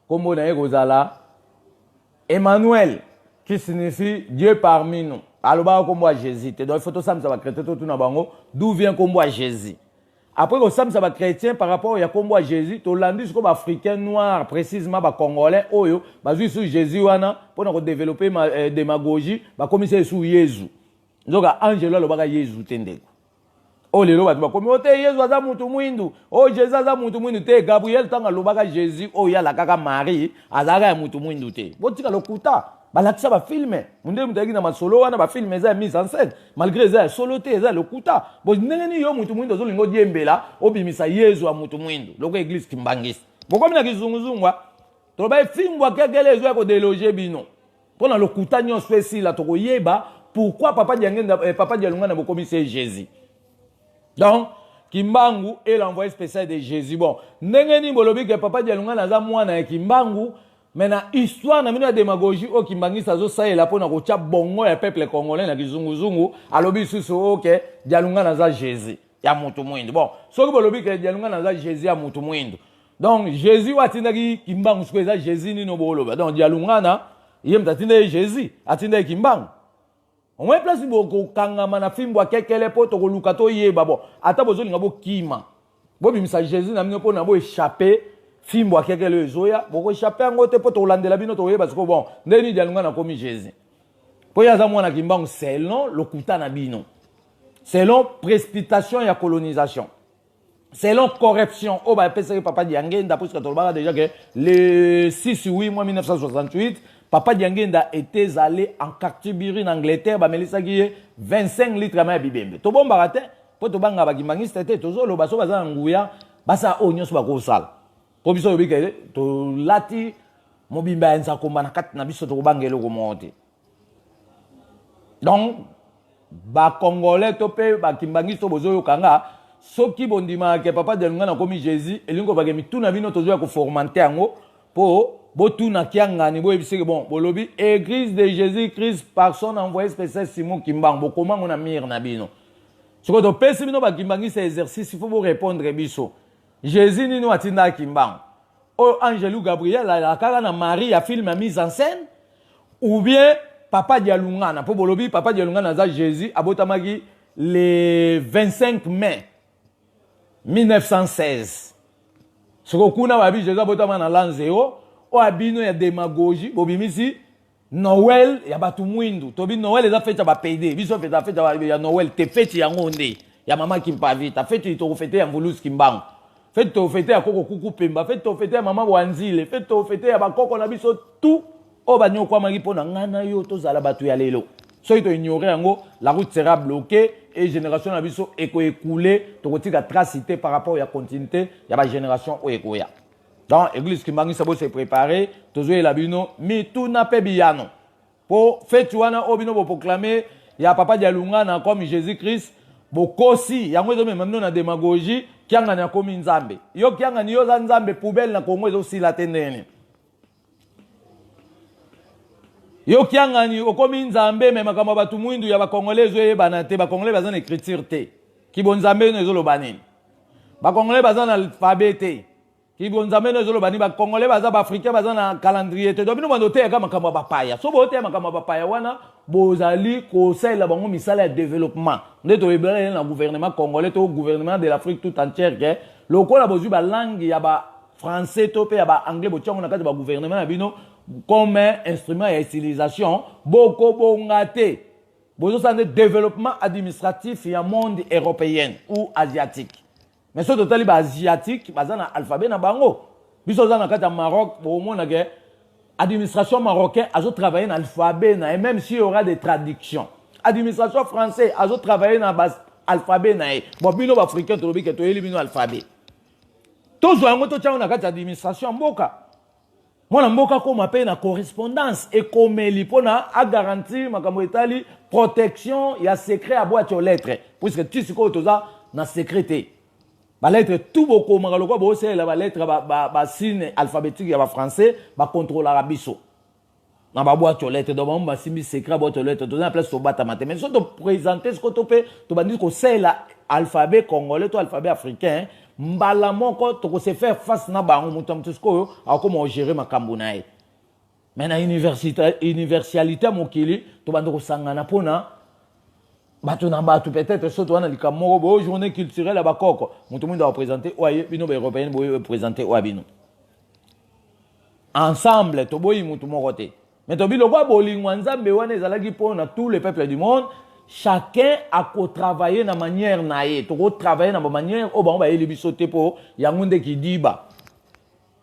A: Kombo na ye kozala Emmanuel, qui signifie Dieu parmi nous. Alobaka kombo ya Jésus te. Donc il faut tosambisa ba chrétien, totuna bango d'où vient kombo ya Jésus. Après kosambisa ba chrétien par rapport ya kombo ya Jésus, tolandi sikoyo ba africain noir, précisément ba congolais oyo bazwi su Jésus wana mpona kodévelopper démagogie, bakomisa ye su Yezu. Nzoka angelo alobaka Yezu te, ndeko. Oyo lelo bato bakomi o te, Yezu aza mutu mwindu, oyo Jésus aza mutu mwindu te. Gabriel, ntango alobaka Jésus oyo alakaka Marie, azalaka ya mutu mwindu te. Botika lokuta, balakisa bafilm. Mondele moto ayaki na masolo wana, bafilm eza ya mise en scène, malgré eza ya solo te, eza ya lokuta. Bo ndenge nini yo mutu mwindu ozolinga odiembela, obimisa Yezu ya mutu mwindu loko église kimbangisi? Bokomi na kizunguzungwa. Toloba efimbwa kekele ezoya kodéloger bino mpo na lokuta nyonso esila. Tokoyeba pourquoi papa Diangenda, papa Dialungana bokomisi ye Jésus. Donc Kimbangu est l'envoyé spécial de Jésus. Bon, ndenge nini bolobi ke papa Dialungana aza mwana ya Kimbangu, mais na histoire na bino ya démagogie oyo Kimbangisi azosalela mpona kotya bongo ya peuple congolais na kizunguzungu, alobi lisusu oke Dialungana aza Jésus ya mutu mwindu? Bon, soki bolobi ke Dialungana aza Jésus ya mutu mwindu, donc Jésus oyo atindaki Kimbangu sikoyo eza Jésus nini booloba? Donc Dialungana ye moto atindaki Jésus, atindaki Kimbangu. Omoni place bokokangama na fimbo akekele mpo tokoluka toyeba. Bon, ata bozolinga bokima, bobimisa Jésus na bino mpona boéchapper fimbo akekele oyo ezoya, bokoéchapper yango te mpo tokolandela bino, tokoyeba sikoyo. Bon, ndenge nini Dialungana akomi Jésus mpo ye aza mwana Kimbangu selon lokuta na bino, selon précipitation ya colonisation, selon corruption oyo bapesaki papa Diangenda? Puisque tolobaka déjà que le 6 8 mois 1968, papa Diangenda était allé en Canterbury, en Angleterre. Bamelisaki ye 25 litres ya mai ya bibembe. Tobombaka te mpo tobangaka bakimbangiste te. Tozoloba so baza na nguya, basala oyo nyonso bakosala, mpo biso oyobi ke tolati mobimba ya nzakomba na kati na biso, tokobanga eloko moko te. Donc bacongolais to mpe bakimbangisi to bozoyoka nga, soki bondimaka ke papa Dialungana akomi Jésus, elingi kobake mituna bino tozoya koformater yango mpo botuna kiangani, boyebiseke. Bon, bolobi église de Jésus Christ par son envoyé spécial Simon Kimbangu, bokomango na mire na bino. Sikoyo topesi bino bakimbangisa exercice, faut borépondre biso: Jésus nini atindaka Kimbangu? Oyo angelu Gabriel alakaka na Marie ya film ya mise en scène, ou bien papa Dialungana? Mpo bolobi papa Dialungana aza Jésus, abotamaki le 25 mai 1916. Sikoyo kuna babi Jésus abotama na l'an 0. Oyo abino ya démagogie, bobimisi Noël ya bato mwindu. Tobi Noël eza fête ya bapédés. Biso fête, fête ya Noël te. Fête yango nde ya mama Kimpavita, fête tokofêter ya Mvulusi Kimbangu, fête tokofêter ya koko Kuku Pemba, fête tokofêter ya mama Wanzile, fête tokofêter ya bakoko na biso tout oyo banyokwamaki mpo na ngai na yo tozala bato ya lelo. Soki toignorer yango, la route sera bloquée et génération na biso ekoécouler, tokotika trace te par rapport ya continuité ya bagénération oyo ekoya. Donc église kimbangisa, bose préparer, tozoyela bino mituna mpe biyano mpo fête wana oyo bino boproclamer ya papa Dialungana comme Jésus Christ, bokosi yango, ezomema bino na démagogie. Kiangani akomi nzambe. Yo kiangani, yo oza nzambe? Poubelle na Kongo ezosila te. Ndenge yo kiangani okomi nzambe, mais makambo ya bato mwindu ya bakongolais ezoyebana te. Bakongolais baza na écriture te, kibonzambe no ezoloba nini? Bakongolais baza na alphabet te, kibonzambe no ezoloba nini? Bakongolais baza baafricain, baza na calendrier te. Donc bino bando oteyaka makambo ya bapaya. So booteya makambo ya bapaya wana, bozali kosalela bango misala ya développement. Nde toyebelani na gouvernement congolais to gouvernement de l'Afrique tout entière ke lokola bozwi balangue ya bafrançais to mpe ya baanglais, botiango na kati ya bagouvernement na bino comme instrument ya utilisation, bokobonga te. Bozosala nde développement administratif ya monde européenne ou asiatique. Mais soki totali baasiatique, baza na alphabet na bango. Biso oza na kati ya Maroc, bomona ke administration marocain azotravailler na alphabet na ye, même s'il y aura des traductions. Administration français azotravailler na alphabet na ye. Bon, bino baafricain, tolobi ke toyeli bino alphabet, tozwa yango, totya yango na kati ya administration ya mboka. Mwana mboka akóma mpe na correspondance, ekomeli mpona agarantir makambo etali protection ya secret ya boîte aux lettres, puisque ti sikoyo toza na secret te. Balettre tout bokomaka, lokola bosalela balettre, basigne alphabétique ya bafrançais, bakontrolaka biso na baboîte aux lettres. Donc bango basimbi secret ya boîte aux lettres, toza na place tobatama te. Mais so toprésenter sikoyo to mpe tobandi kosalela alphabet congolais to alphabet africain, mbala moko tokose faire face na bango. Moto ya moto sikoyo akokoma ogérer makambo na ye. Mais na universalité ya mokili, tobanda kosangana mpona bato na bato. Peut-être so towana likambo moko boyo, journée culturelle ya bakoko, moto mwindo akoprésente oyo aye, bino baeuropéenne boyo présente oyo ya bino. Ensemble toboyi motu moko te. Mais tobi lokwa bolingo ya Nzambe wana ezalaki mpona tout le peuple du monde, chacun akotravaille na manière na ye. Tokotravaille na bamanière oyo bango bayeli biso te, mpo yango nde kidiba,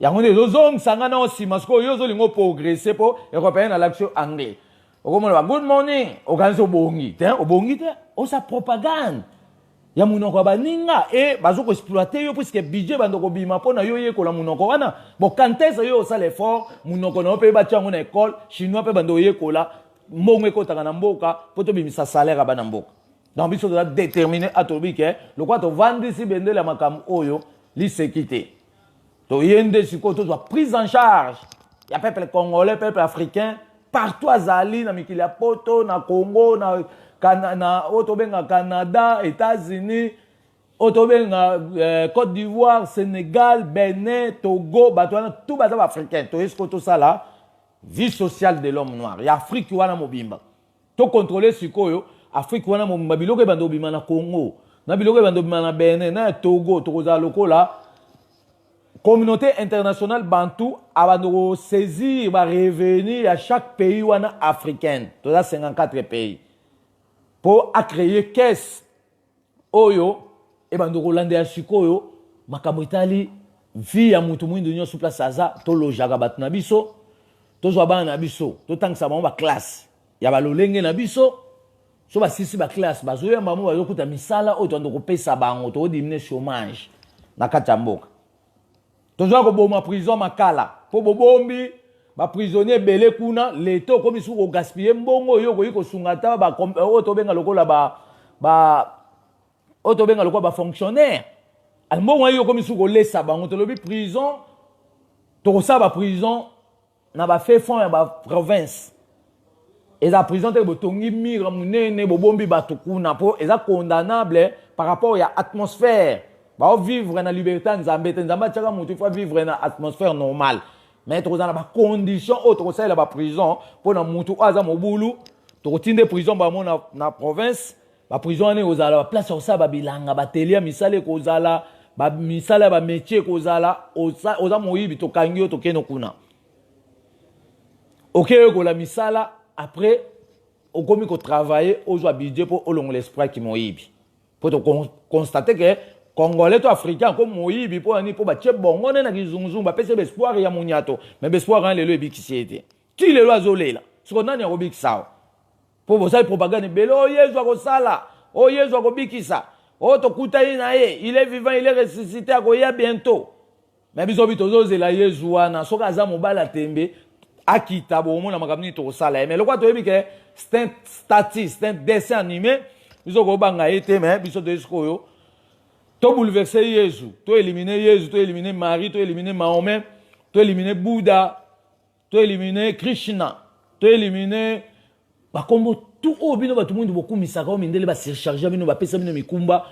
A: yango nde ezozongisa nga na nsima. Sikoyo yo ozolinga oprogresse mpo européen alakisi yo anglais, okomona ba "good morning", okanisi obongi te. Obongi te, osa propagande ya monoko ya baninga e bazo koexploite yo, puisque budget bando kobima mpo na yo oyekola monoko wana. Bon, kantese yo osala effort, monoko na yo mpe batia yango na école chinois mpe bando oyekola, mbongo ekotaka na mboka mpo tobimisa salaire ya bana mboka. Donc biso toza déterminé. Atolobi ke lokwa tovandisi bendele ya makambo oyo liseki te, toye nde sikoyo tozwa prise en charge ya peuple congolais, peuple africain partout azali na mikili ya Poto, na Congo, na oyo tobenga Canada, États-Unis, oyo tobenga Côte d'Ivoire, Sénégal, Benin, Togo. Bato wana tout baza baafricain. Toye sikoyo tosala vie sociale de l'homme noir ya Afrique wana mobimba. Tocontrôle sikoyo Afrique wana mobimba, biloko ebanda obima na Congo na biloko ebanda obima na Benin na ya Togo. Tokozala lokola communauté internationale bantu, abanda kosaisir barevenu ya chaque pays wana africaine. Toza 54 pays, mpo acréer caisse oyo ebanda kolandela sikoyo makambo etali vie ya mutu mwindu nyonso place aza. Tolojaka bato na biso, tozwa bana na biso, totangisa bango baclasse ya balolenge na biso. So basisi baclasse, bazoyamba bango, bazokuta misala oyo toanda kopesa bango. Tokodiminuer chômage na kati ya mboka. Tozwa koboma prison Makala, mpo bobombi baprisonnier ebele kuna. Leta okomi suki kogaspiller mbongo oyo okoki kosunga ata oyo tobenga lokola ba oyo tobenga lokola bafonctionnaire. Mbongo oyo okomi suki kolesa bango. Tolobi prison, tokosala baprison na bafin fond ya baprovince. Eza prison te botongi mur monene, bobombi bato kuna, mpo eza condamnable par rapport ya atmosphère. Baovivre na liberté ya Nzambe te. Nzambe atiaka motu, il faut vivre na atmosphère normale. Mais tokozala na bacondition oyo tokosalela baprison mpo na motu oyo aza mobulu. Tokotinde prison bango na province. Baprison wana ekozala baplace ya kosala babilanga, bateli ya misala, ekozala misala ya bamétier. Ekozala oza moyibi, tokangi yo, tokende kuna, okeyekola misala. Après okomi kotravaille, ozwa budget mpo olongola esprit ki moyibi, mpo toconstate ke congolais to africain ako moyibi. Mpo nani? Mpo batie bongo nde na kizunguzungu, bapesi baespoir ya moniato. Mais baespoir wana lelo ebikisi ye te, ti lelo azolela. Siko nani akobikisa awa? Mpo bosali propagande ebele: oyo Yezu akosala, oyo Yezu akobikisa, oyo tokutani na ye, il est vivant, il est ressuscité, akoya bientôt. Mais biso bi tozozela Yezu wana, soki aza mobali atembe, akita, bomona makambo nini tokosala ye. Mais lokola toyebi ke c'est un statut, c'est un dessin animé, biso kobanga ye te. Mais biso toye sikoyo tobouleverse Yezu, toélimine Yezu, toélimine Marie, toélimine Mahomet, toélimine Bouddha, toélimine Krishna, toélimine bakombo tu oyo bino bato mwindu bokumisaka, oyo mindele basurcharge bino, bapesa bino mikumba,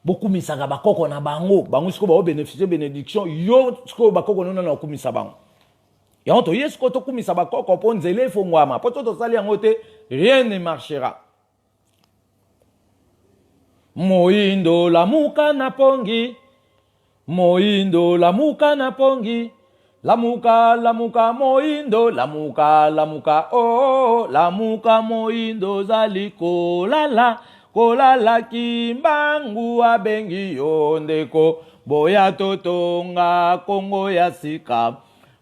A: bokumisaka bakoko na bango. Bango sikoyo baobénéficie bénédiction. Yo sikoyo bakoko nona na okumisa bango. Yango toye sikoyo tokumisa bakoko mpo nzela efongwama, mpo to tosali yango te, rien ne marchera. Moyindo lamuka na pongi, moyindo lamuka na pongi, lamuka, lamuka moyindo, lamuka, lamuka, oh, lamuka moyindo, ozali kolala, kolala. Kimbangu abengi yo ndeko, boya totonga Kongo ya sika.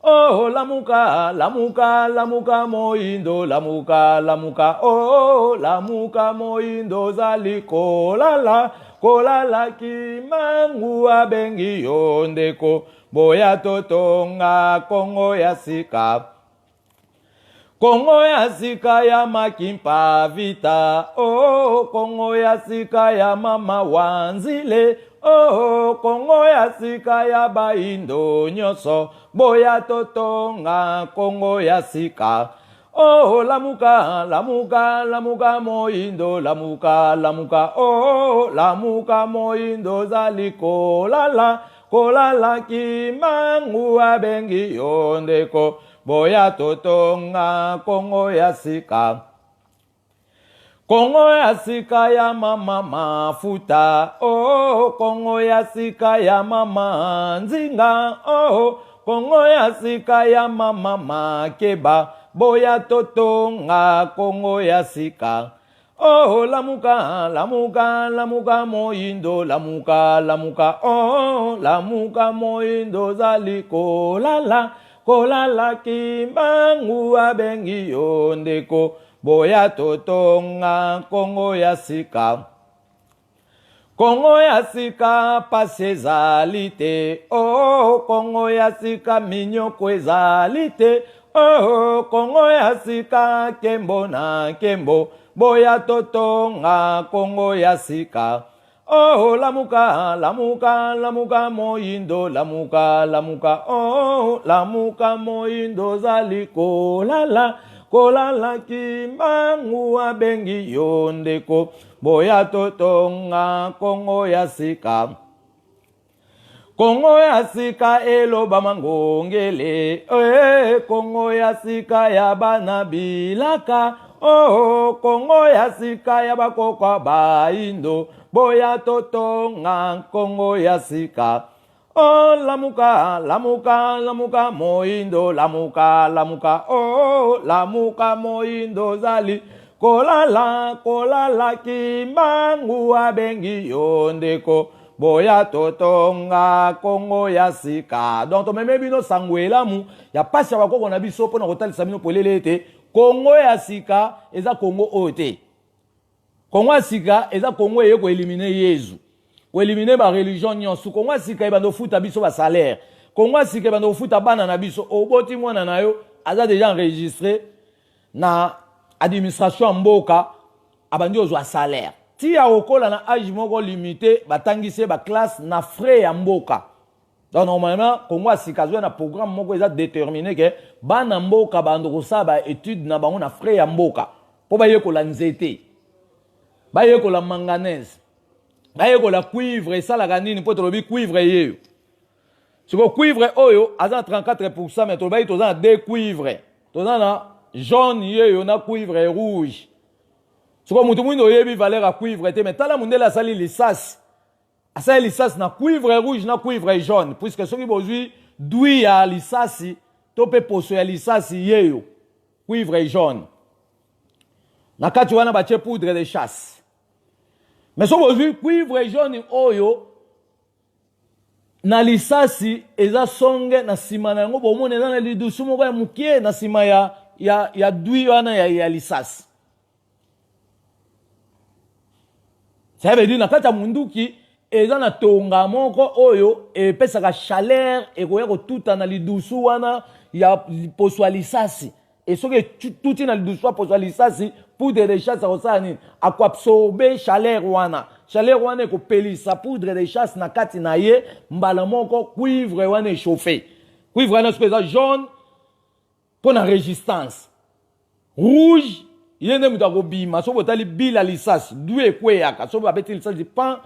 A: Oh, lamuka, lamuka, lamuka moyindo, lamuka, lamuka, oh, lamuka moyindo, ozali kolala, kolala. Kimbangu abengi yo ndeko, boya totonga Kongo ya sika. Kongo ya sika ya Makimpa Vita, oh, Kongo ya sika ya Mama Wanzile, oh, Kongo ya sika ya baindo nyonso, boya totonga Kongo ya sika. Oh, lamuka, lamuka, lamuka, moyindo, lamuka, lamuka, oh, lamuka, moyindo, ozali kolala, kolala, Kimbangu abengi yo ndeko, boya totonga Kongo ya sika. Kongo ya sika ya mama mafuta, oh, Kongo ya sika ya mama nzinga, oh, Kongo ya sika ya mama makeba, boya totonga Kongo ya sika. Oh, lamuka, lamuka, lamuka, moyindo, lamuka, lamuka, oh, lamuka, moyindo, ozali kolala, kolala, Kimbangu abengi yo ndeko, boya totonga Kongo ya sika. Kongo ya sika pasi ezali te, oh, Kongo ya sika minyoko ezali te, oh, Kongo ya sika nkembo na nkembo, boya totonga Kongo ya sika. Oh, lamuka, lamuka, lamuka, moyindo, lamuka, lamuka, oh, lamuka, moyindo, ozali kolala, kolala, Kimbangu abengi yo ndeko, boya totonga Kongo ya sika. Kongo ya sika elobama ngongele, eh, Kongo ya sika ya bana bilaka, oh, Kongo ya sika ya bakokwa baindo, boya totonga Kongo ya sika. Oh, lamuka, lamuka, lamuka, moyindo, lamuka, lamuka, oh, lamuka, moyindo, ozali kolala, kolala, Kimbangu abengi yo ndeko, boya totonga Kongo ya sika. Donc tomeme bino sango elamu ya pasi ya bakoko na biso mpona kotalisa bino polele ete Kongo ya sika eza Kongo oyo te. Kongo ya sika eza Kongo eye koelimine Yezu, koelimine ba religion nyonso. Kongo ya sika ebanda kofuta biso ba salaire. Kongo ya sika ebanda kofuta bana na biso. Oboti mwana na yo aza deja enregistré na administration ya mboka, abandi kozwa salaire ti akokola na age moko limité, batangisi ye baclasse na frais ya mboka. Donc normalement Kongo ya sika azwa na programme moko eza déterminé ke bana mboka bando kosala ba étude na bango na frais ya mboka, mpo bayekola nzete, bayekola manganèse, bayekola cuivre esalaka nini. Mpo tolobi cuivre yeyo siko, cuivre oyo aza na 34%, mais tolobaki toza na deux cuivre, toza na jaune yeyo na cuivre rouge. Siko motu mwindo oyebi valeur ya cuivre te, mais tala mondele asali lisasi, asali lisasi na cuivre rouge na cuivre jaune, puisque soki bozwi dwi ya lisasi to mpe poso ya lisasi yeyo, cuivre jaune na kati wana batie poudre de chasse. Mais soki bozwi cuivre jaune oyo na lisasi eza songe na nsima na yango, bomona eza na lidusu moko ya mokie na nsima ya dwi wana ya lisasi. Ça veut dire na kati ya munduki eza na tonga moko oyo epesaka chaleur, ekoya kotuta na lidusu wana ya poso ya lisasi. E soki etuti na lidusu ya poso ya lisasi, poudre de chasse akosala nini? Akoabsorbe chaleur wana. Chaleur wana ekopelisa poudre de chasse na kati na ye mbala moko, cuivre wana echauffe. Cuivre wana soki eza jaune mpo na résistance, rouge ye nde moto akobima. Soki botali bila lisasi, du ekweyaka soki babeti lisasi pan,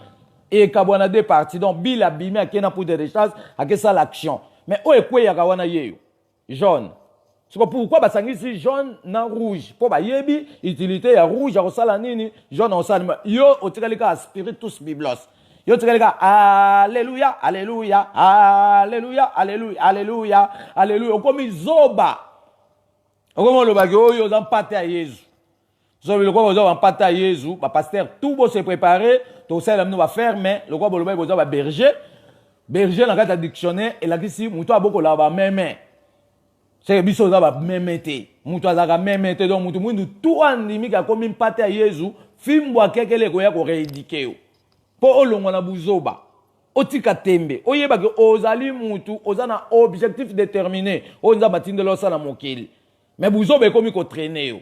A: ekabwa na deux parties. Donc bile abimi, ake na poudre de chasse, akesala action. Mais oyo ekweyaka wana yeyo jaune. Siko pourquoi basangisi jaune na rouge? Mpo bayebi utilité ya rouge akosala nini, jaune akosala nini. Yo otikali kaka spiritus biblos, yo otikali kaka alleluya, alleluya, alleluya, alleluya, alleluya, alleluya. Okomi zoba, okomi olobaki oyo oza mpate ya Yezu. So lokola boza bampate ya Yezu, bapasteur tout bose prépare, tokosalela bino baferme. Lokola bolobaki boza baberger, berger na kati ya dictionnaire elakisi moto abokolaka bameme. Seke biso oza bameme te, moto azalaka meme te. Donc moto mwindu tu andimiki akomi mpate ya Yezu, fimbo akekele ekoya korééduquer yo mpo olongwa na buzoba, otika tembe, oyebaki ozali mutu oza na objectif déterminé oyo Nzambe atindeli osala mokili. Mais buzoba ekomi kotraîner yo,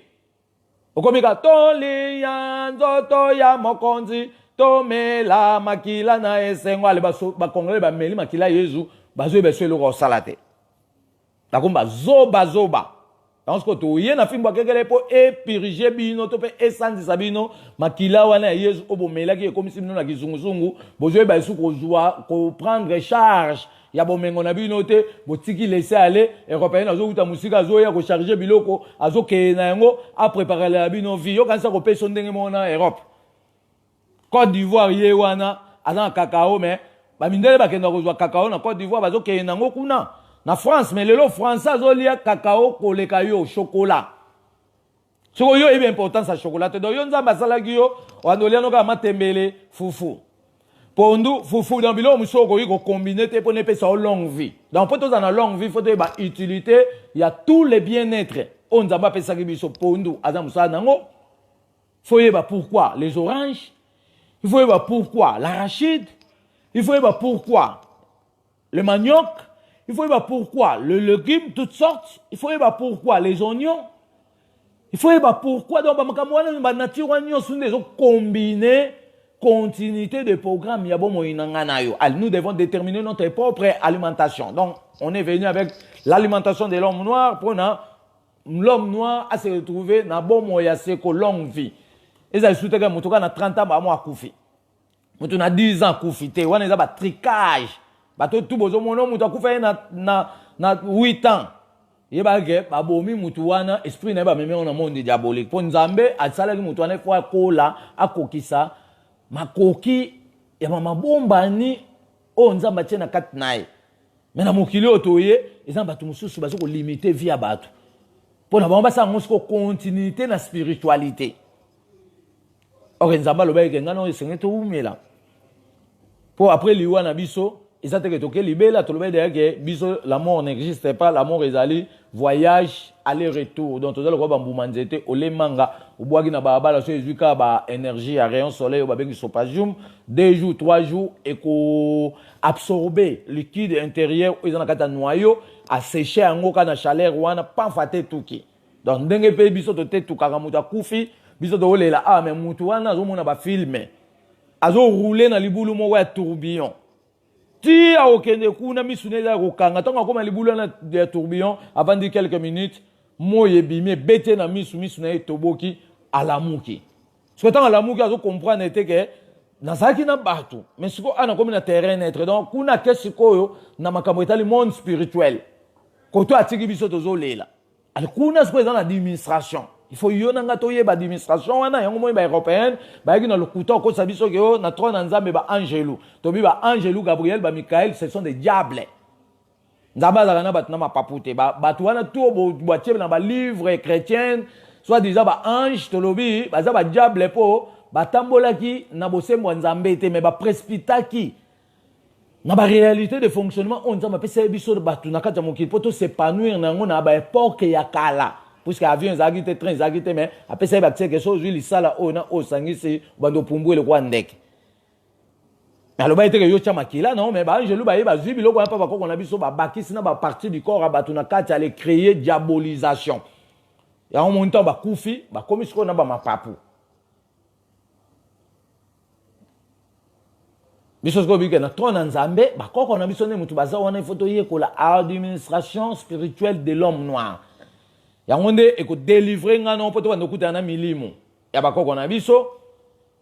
A: okomi ka tolia nzoto ya mokonzi, tomela makila na esengo. Ale bakongolais bameli makila ya Yezu, bazoyeba so eloko kosala te, bakomi bazobazoba. Yango sikoyo toye na fimbo ya kekele mpo epurige bino to mpe esanzisa bino makila wana ya Yesu oyo bomelaki, ekomisi bino na kizunguzungu. Bozoyeba lisusu kozwa koprendre charge ya bomengo na bino te, botiki laisser aller. Européen azowuta mosika, azoya kocharge biloko, azokeye na yango, apreparela bino vie. Yokanisa kopesa ndenge moko na Europe. Côte d'Ivoire ye wana aza na cacao, mais bamindele bakenda kozwa cacao na Côte d'Ivoire, bazokende nango kuna na France. Mais lelo Français azolia cacao koleka yo chocolat. Soki yo oyebi importance ya chocolat te, donc yo Nzambe asalaki yo wanda olia no kaka matembele, fufu, pondu, fufu. Donc biloko mosusu okoki kocombiner te mpona epesa yo longue vie. Donc mpo tozala na longue vie, faut toyeba utilité ya tous les bien-être oyo Nzambe apesaki biso. Pondu aza mosala nango, faut yeba pourquoi les oranges, il faut yeba pourquoi l'arachide, il faut yeba pourquoi le manioc, il faut yeba pourquoi le légume toutes sortes, il faut yeba pourquoi les oignons, il faut yeba pourquoi. Donc bamakambo wana, banature wana nyonso nde ezocombine continuité de programme ya bomoi na ngai na yo. Nous devons déterminer notre propre alimentation. Donc on est venu avec l'alimentation de l'homme noir mpona l'homme noir a se retrouver na bomoi ya seko, longue vie. Ezali su teke moto kaka na 30 ans bamo akufi, moto na 10 ans akufi te. Wana eza batricage. Bato tu bozomona moto akufa ye na 8 ans, yebaka ke babomi mutu wana, esprit na ye bamemi yango na monde diabolique. Mpo Nzambe asalaki mutu wana efo akola, akokisa makoki ya bamabombani oyo Nzambe atie na kati na ye. Me na mokili oyo toye, eza na bato mosusu baza kolimiter vie ya bato mpo na bango basala yango siko continuité na spiritualité. Or Nzambe alobaki ke ngai na oyo esengeli towumela, mpo après liwa na biso eza teke toke libela. Tolobaki deya ke biso la mort n'existe pas, la mort ezali voyage aller retour. Donc toza lokola bambuma nzete olemanga, obwaki na balabala, so ezwi kaka baénergie ya rayon soleil oyo babengi sopasium, 2 jours, 3 jours ekoabsorbe liquide intérieur oyo eza na kati ya noyau, asécher yango kaka na chaleur wana, pamfa te tuki. Donc ndenge mpe biso totetukaka, moto akufi, biso tokolela awa, mais motu wana azomona bafilms, azorouler na libulu moko ya tourbillon ti akokende kuna, misu ne eza ya kokanga. Ntango akóma libulu wana ya tourbillon, avandi quelques minutes, moi ebimi, ebeti ye na misu, misu na ye etoboki, alamuki. Sikoyo ntango alamuki, azocomprendre te ke nazalaki na bato, mais sikoyo awa nakomi na terrain neutre. Donc kuna ake sikoyo na makambo etali monde spirituel. Koto atiki biso tozolela ale kuna, sikoyo eza na administration. Il faut yo na nga toyeba administration wana. Yango moi baeuropéenne bayaki na lokuta okosa biso ke yo na trône na Nzambe baangelu, tobi baangelu Gabriel, bamikael, ce sont des diables. Nzambe azalaka na bato na mapapu te. Bato wana to batie na balivre chrétienne soit disant baange, tolobi baza badiable, mpo batambolaki na bosembo ya Nzambe te, mais baprécipitaki na baréalité de fonctionnement oyo Nzambe apesa biso bato na kati ya mokili mpo tos'épanouir na yango na baépoque ya kala, puisque avion ezalaki te, train ezalaki te. Mais apesa ye batieke so ozwi lisala oyo na oyo osangisi, obanda opumbu elokwa ndeke. Mais alobaki teke yo tia makila non, mais baangelu baye bazwi biloko wana mpa bakoko na biso, babakisi na bapartie du corps ya bato na kati, ale créer diabolisation. Yango moni ntango bakufi, bakomi sikoyo na bamapapu. Biso sikoyo bike na trône na Nzambe, bakoko na biso nde motu baza wana. Ifo toyekola administration spirituelle de l'homme noir. Yango nde ekodélivrer nga no mpo tobanda okutana na milimo ya bakoko na biso,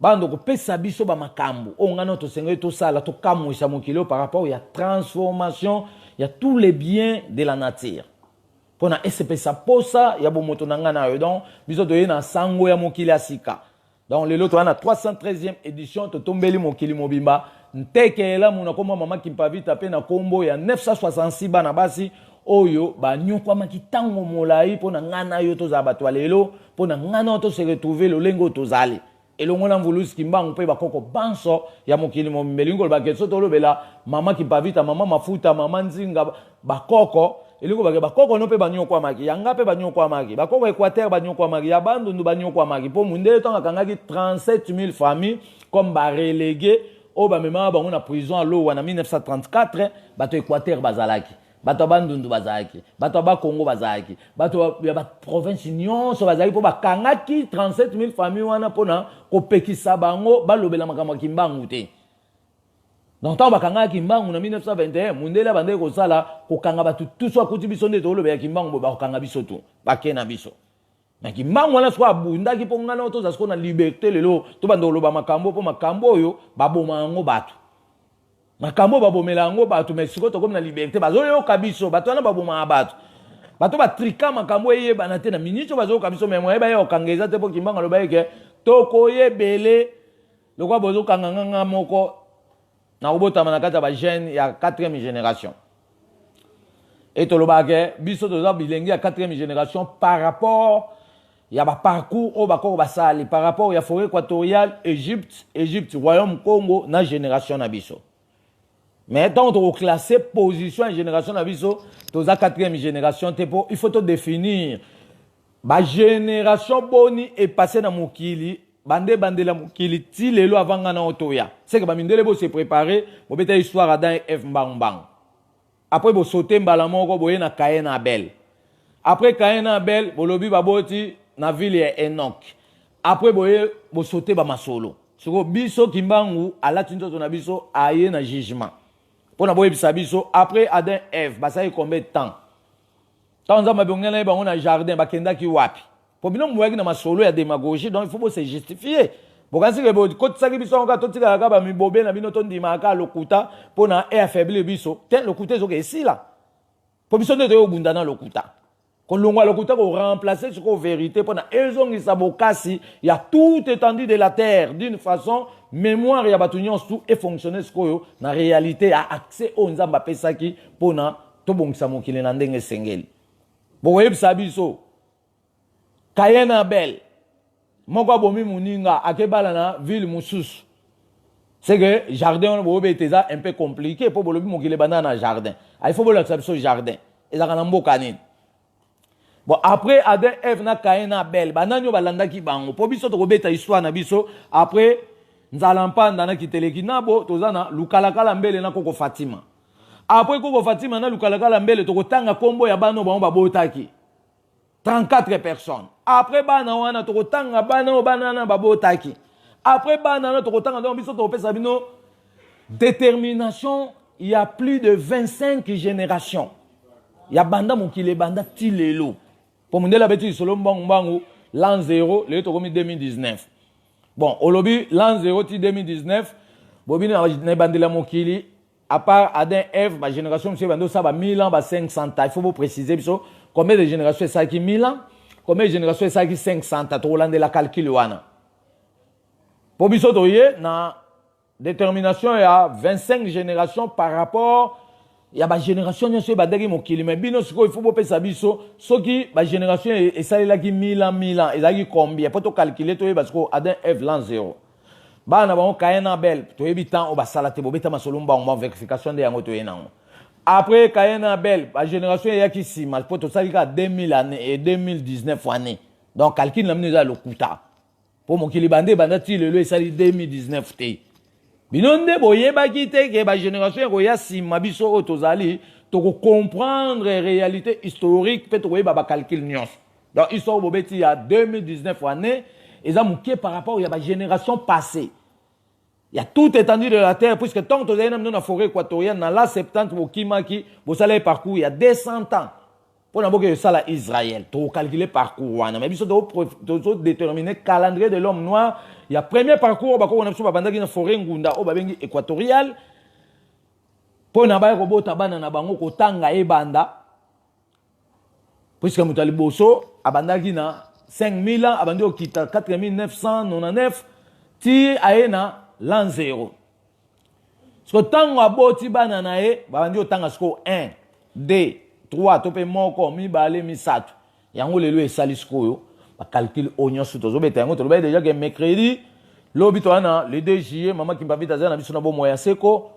A: banda kopesa biso bamakambo oyo ngai no tosengeli tosala, tokamwisa mokili oyo par rapport ya transformation ya tous les biens de la nature mpona esepesa posa ya bomoto na ngai na yo. Donc biso toye na sango ya mokili ya sika. Donc lelo toza na 313e édition, totombeli mokili mobimba nteke elamu na nkombo ya Mama Kimpavita mpe na nkombo ya 966 bana basi oyo banyokwamaki ntango molai mpo na ngai na yo tozala bato ya lelo, mpo na ngai na yo tose retrouver lolenge oyo tozali elongo na Mvulusi Kimbangu mpe bakoko banso ya mokili mobimba. Elingi koloba ke so tolobela Mama Kimpavita, Mama Mafuta, Mama Nzinga, bakoko, elingi koloba ke bakoko no mpe banyokwamaki, yanga mpe banyokwamaki, bakoko Équateur banyokwamaki, ya Bandundu banyokwamaki, mpo mundele ntango akangaki 37 000 familles comme barelégué oyo bamemaka bango na prison ya Lowa na 1934, bato Équateur bazalaki, bato ya Bandundu bazalaki, bato ya Bakongo bazalaki, bato ya baprovince nyonso bazalaki, mpo bakangaki 37 000 famille wana mpona kopekisa bango balobela makambo ya Kimbangu te. Donc ntango bakangaka Kimbangu na 1921, mundele abandaki kosala kokanga bato tuso. Akuti biso nde tolobela Kimbangu boye, bakokanga biso tu, bake na biso na Kimbangu wana. Sikoyo abundaki mpo ngai na toza sikoyo na liberté lelo, tobanda koloba makambo, mpo makambo oyo baboma yango bato, makambo oyo babomela yango bato. Mais sikoyo tokomi na liberté, bazoyoka biso. Bato wana babomaka bato, bato batrika makambo eyebana te. Na miniti oyo bazoyoka biso, mais moyeba ye kokanga eza te, mpo Kimbangu aloba eke tokoyebele lokola bozokanga nganga moko nakobotama na kati ya bajeune ya 4e génération. E tolobaka ke biso toza bilenge ya 4e génération par rapport ya baparcours oyo bakoko basali, par rapport ya forêt équatoriale, Égypte, Égypte, royaume Congo na génération na biso. Mais ntango tokoclasse position ya génération na biso, toza 4e génération te, mpo il faut todéfinir bagénération boni epasse na mokili, bande ebandela mokili ti lelo avanga na otoya. Seke bamindele bose préparé, bobeta histoire Adam et Eve mbangu-mbangu, après bosote mbala moko boye na Caïn na Abel. Après Caïn na Abel, bolobi baboti na ville ya Enoch. Après boye bosote bamasolo. Sikoyo biso, Kimbangu alati nzoto na biso, aye na jugement mpo na boyebisa biso: après Adam, Eve, basali combien de temps? Ntango Nzambe abongela ye bango na jardin, bakendaki wapi? Po bino moyaki na masolo ya démagogie, donc il faut bose justifier. Bokanisi ke bokotisaki biso yango kaka, totikalaka kaka bamibobe na bino, tondimaka kaka lokuta mpo na eaffaiblir biso te. Lokuta ezoka esila, mpo biso nde toyobunda na lokuta, kolongwa lokuta, koremplace sikoyo vérité, mpo na ezongisa bokasi ya toute étendue de la terre, d'une façon mémoire ya bato nyonso tu efonctionne sikoyo na réalité ya accès oyo Nzambe apesaki mpona tobongisa mokili na ndenge esengeli. Bokoyebisa biso Caïn na Abel, moko abomi moninga, akebala na ville mosusu. C'est que jardin wana boyobi ete eza un peu compliqué, mpo bolobi mokili ebanda na jardin. Il faut bolakisa biso jardin ezalaka na mboka nini. Bon, après Adam, Eve na Caïn na Abel, banani oyo balandaki bango? Mpo biso tokobeta histoire na biso après Nzala Mpanda na Kiteleki nabo, toza na Lukalakala Mbele na Koko Fatima. Après Koko Fatima na Lukalakala Mbele, tokotanga nkombo ya bana oyo bango babotaki, 34 personnes. Après bana wana, tokotanga bana oyo bana wana babotaki. Après bana wana, tokotanga. Donc biso tokopesa bino détermination ya plus de 25 générations ya banda mokili ebanda ti lelo, mpo mondele abeti lisolo mbangu mbangu, l'an 0, lelo tokomi 2019. Bon, olobi l'an 0 ti 2019, bobini na ebandeli ya mokili, à part Adam, Eve, bagénération mosusu ebandi osala ba 1000 ans, ba 500 ans. Il faut boprécise biso combien de génération esalaki 1000 ans, combien de génération esalaki 500 ans. Tokolandela calcul wana, mpo biso toye na détermination ya 25 génération par rapport ya bagénération nyonso ebandaki mokili. Mais bino sikoyo, il faut bopesa biso soki bagénération esalelaki 1000 ans, 1000 ans ezalaki combien, mpo tocalcule, toyeba sikoyo. Adam, Eve, l'an 0, bana na bango Caïn na Abel, toyebi temps oyo basala te. Bobeta masolo mbango mbango, vérification nde yango toye nango. Après Caïn na Abel, bagénération eyaki nsima, mpo tosali kaka 2000 année et 2019 année. Donc calcul na bino eza lokuta, mpo mokili banda ebanda ti lelo esali 2019 te. Bino nde boyebaki te ke bagénération ekoya nsima. Biso oyo tozali, tokocomprendre réalité historique mpe tokoyeba bacalcul nyonso. Donc histoire bobeti ya 2019 année eza moke par rapport ya bagénération passée ya toute étendue de la terre, puisque ntango tozali na bino na forêt équatoriale na la 70, bokimaki, bosalaki parcours ya 200 ans mpona boke esala Israël. Tokocalcule parcours wana, mais biso tozodétermine calendrier de l'homme noir ya premier parcours oyo bakoko na biso babandaki na forêt ngunda oyo babengi équatoriale, mpo na baya kobota bana na bango, kotanga ebanda, puisque moto ya liboso abandaki na 5000 ans, abandi kokita 4999 ti aye na l'an 0. Siko ntango aboti bana na ye, babandi kotanga sikoyo 1, 2, 3 to mpe moko, mibale, misato. Yango lelo esali sikoyo bacalcul oyo nyonso tozobeta yango. Tolobaki déjà ke mercredi, lobi, toza na le 2 juillet, mama Kimpavita aza na biso na bomoi ya seko.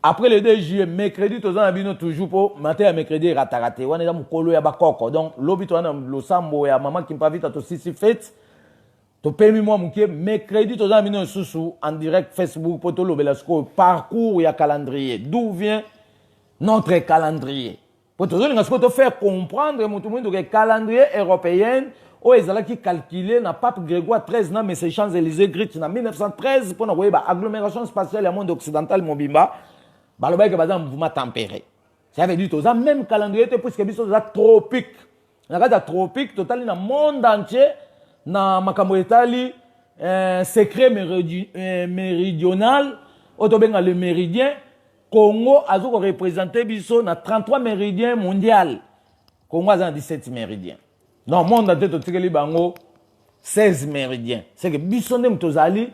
A: Après le 2 juillet, mercredi, toza na bino toujours, mpo matin ya mercredi erataka te, wana eza mokolo ya bakoko. Donc lobi toza na losambo ya mama Kimpavita, tosisi fête, topemi mwa moke. Mercredi toza na bino lisusu en direct Facebook, mpo tolobela sikoyo parcours ya calendrier, d'où vient notre calendrier, mpo tozolinga sikoyo tofaire comprendre motu moyindo ke calendrier européenne oyo ezalaki calculé na pape Grégoire 13 na Messe Champs Élysées Grit na 1913 mpona koyeba agglomération spatiale ya monde occidental mobimba. Balobaki ke baza mouvement tempéré. Ça veut dire toza même calendrier te, puisque biso toza tropique. Na kati ya tropique, totali na monde entier na makambo etali secret méridional oyo tobenga le méridien. Congo aza koreprésenter biso na 33 méridien mondial. Congo aza na 17 méridien. Non, monde entier totikeli bango 16 méridien. C'est que biso nde moto tozali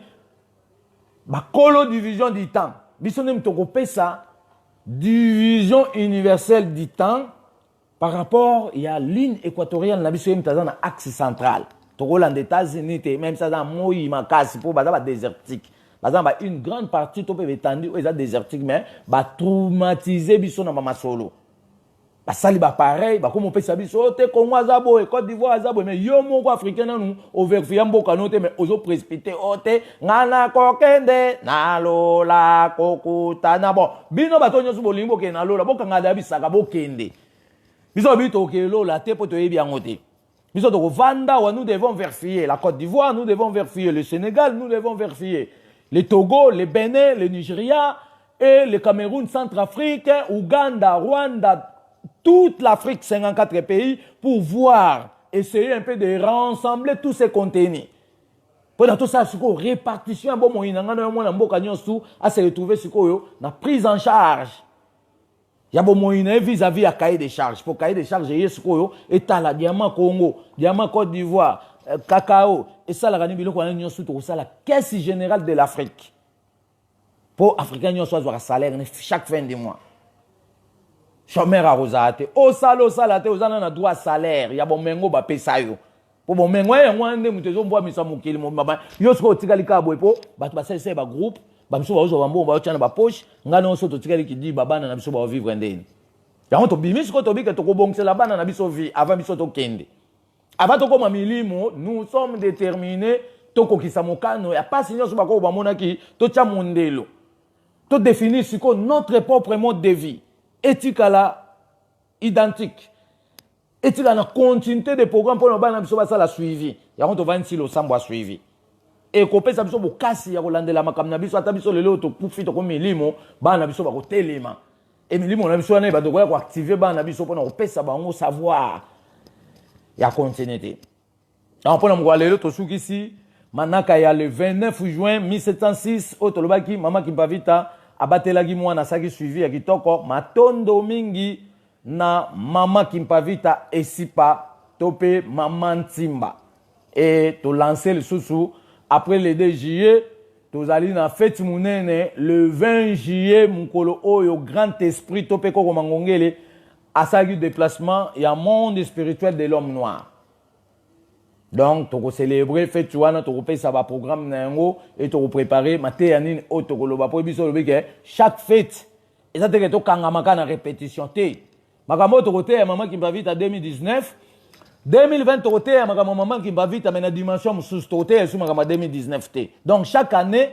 A: bakolo division du temps. Biso nde moto tokopesa division universelle du temps par rapport ya ligne équatoriale na biso. Ye moto aza na axe central. Tokolanda États-Unis te, même si aza na moi makasi, mpo baza badésertique, baza na ba une grande partie to mpe betandi oyo eza désertique. Mais batraumatiser biso na bamasolo, basali bapareil, bakomi opesa biso oyo te. Congo aza boye, Côte d'Ivoire aza boye, mais yo moko africain nanu ovérifier mboka no te, mais ozoprécipiter oyo te. Nga nakokende nalola kokutana. Bon, bino bato nyonso bolingi bokende na lola, bokanga da bisaka bokende. Biso babi tokende lola te, mpo toyebi yango te. Biso tokovanda wa. Nous devons vérifier la Côte d'Ivoire, nous devons vérifier le Sénégal, nous devons vérifier le Togo, le Bénin, le Nigeria et le Cameroun, Centrafrique, Ouganda, Rwanda, toute l'Afrique, 54 pays, pour voir, essayer un peu de rassembler tous ces contenus mpona tosala sikoyo répartition ya bomoi na ngai na yo. Mwana mboka nyonso ase retrouver sikoyo na prise en charge ya bomoi na ye vis-à-vis ya cahier de charge, po cahier de charge eye sikoyo etala diamant Congo, diamant Côte d'Ivoire, cacao esalaka ni biloko wana nyonso. Tokosala caisse générale de l'Afrique mpo africain nyonso azwaka salaire chaque fin du mois. Chômeur akozala te. Osala, osala te, oza na na droit salaire ya bomengo bapesa yo, mpo bomengo yango wana nde moto ezombwamisa mokili mobimba. Yo sikoyo otikali kaka boye, mpo bato basalisa bagroupe, bamiso bazozwa bambongo, baotya na bapoche. Ngai nyonso totikali kidiba, bana na biso baovivre ndeni? Yango tobimi sikoyo, tobike tokobongisela bana na biso vie avant biso tokende, avant tokóma milimo. Nous sommes déterminés tokokisa mokano ya pasi nyonso bakoko bamonaki. Totya mondelo, todéfinir sikoyo notre propre mode de vie, etikala identique, etikala na continuité de programme mpona bana na biso basala suivi. Yango tovandisi losambo ya suivi, ekopesa biso bokasi ya kolandela makambo na biso. Ata biso lelo tokufi, tokomi milimo, bana na biso bakotelema. E milimo na biso wana ebanda koya koactiver bana na biso mpona kopesa bango savoir ya continuité. Donc mpona mokolo ya lelo, tosukisi manaka ya le 29 juin 1706 oyo tolobaki mama Kimpavita abatelaki mwana, asalaki suivi ya kitoko. Matondo mingi na mama Kimpavita Esipa to mpe mama Ntimba. E tolancer lisusu, après le 2 juillet tozali na fête monene le 20 juillet, mokolo oyo grand esprit to mpe koko Mangongele asalaki déplacement ya monde spirituel de l'homme noir. Donc tokocélébrer fête wana, tokopesa baprogramme na yango e tokopréparer mateya nini oyo tokoloba, mpo biso olobi ke chaque fête eza teke tokangamaka na répétition te. Makambo oyo tokoteya mama Kimpavita 2019, 2020, tokoteya makambo mama Kimpavita, mais na dimension mosusu. Tokoteya esu makambo ya 2019 te. Donc chaque année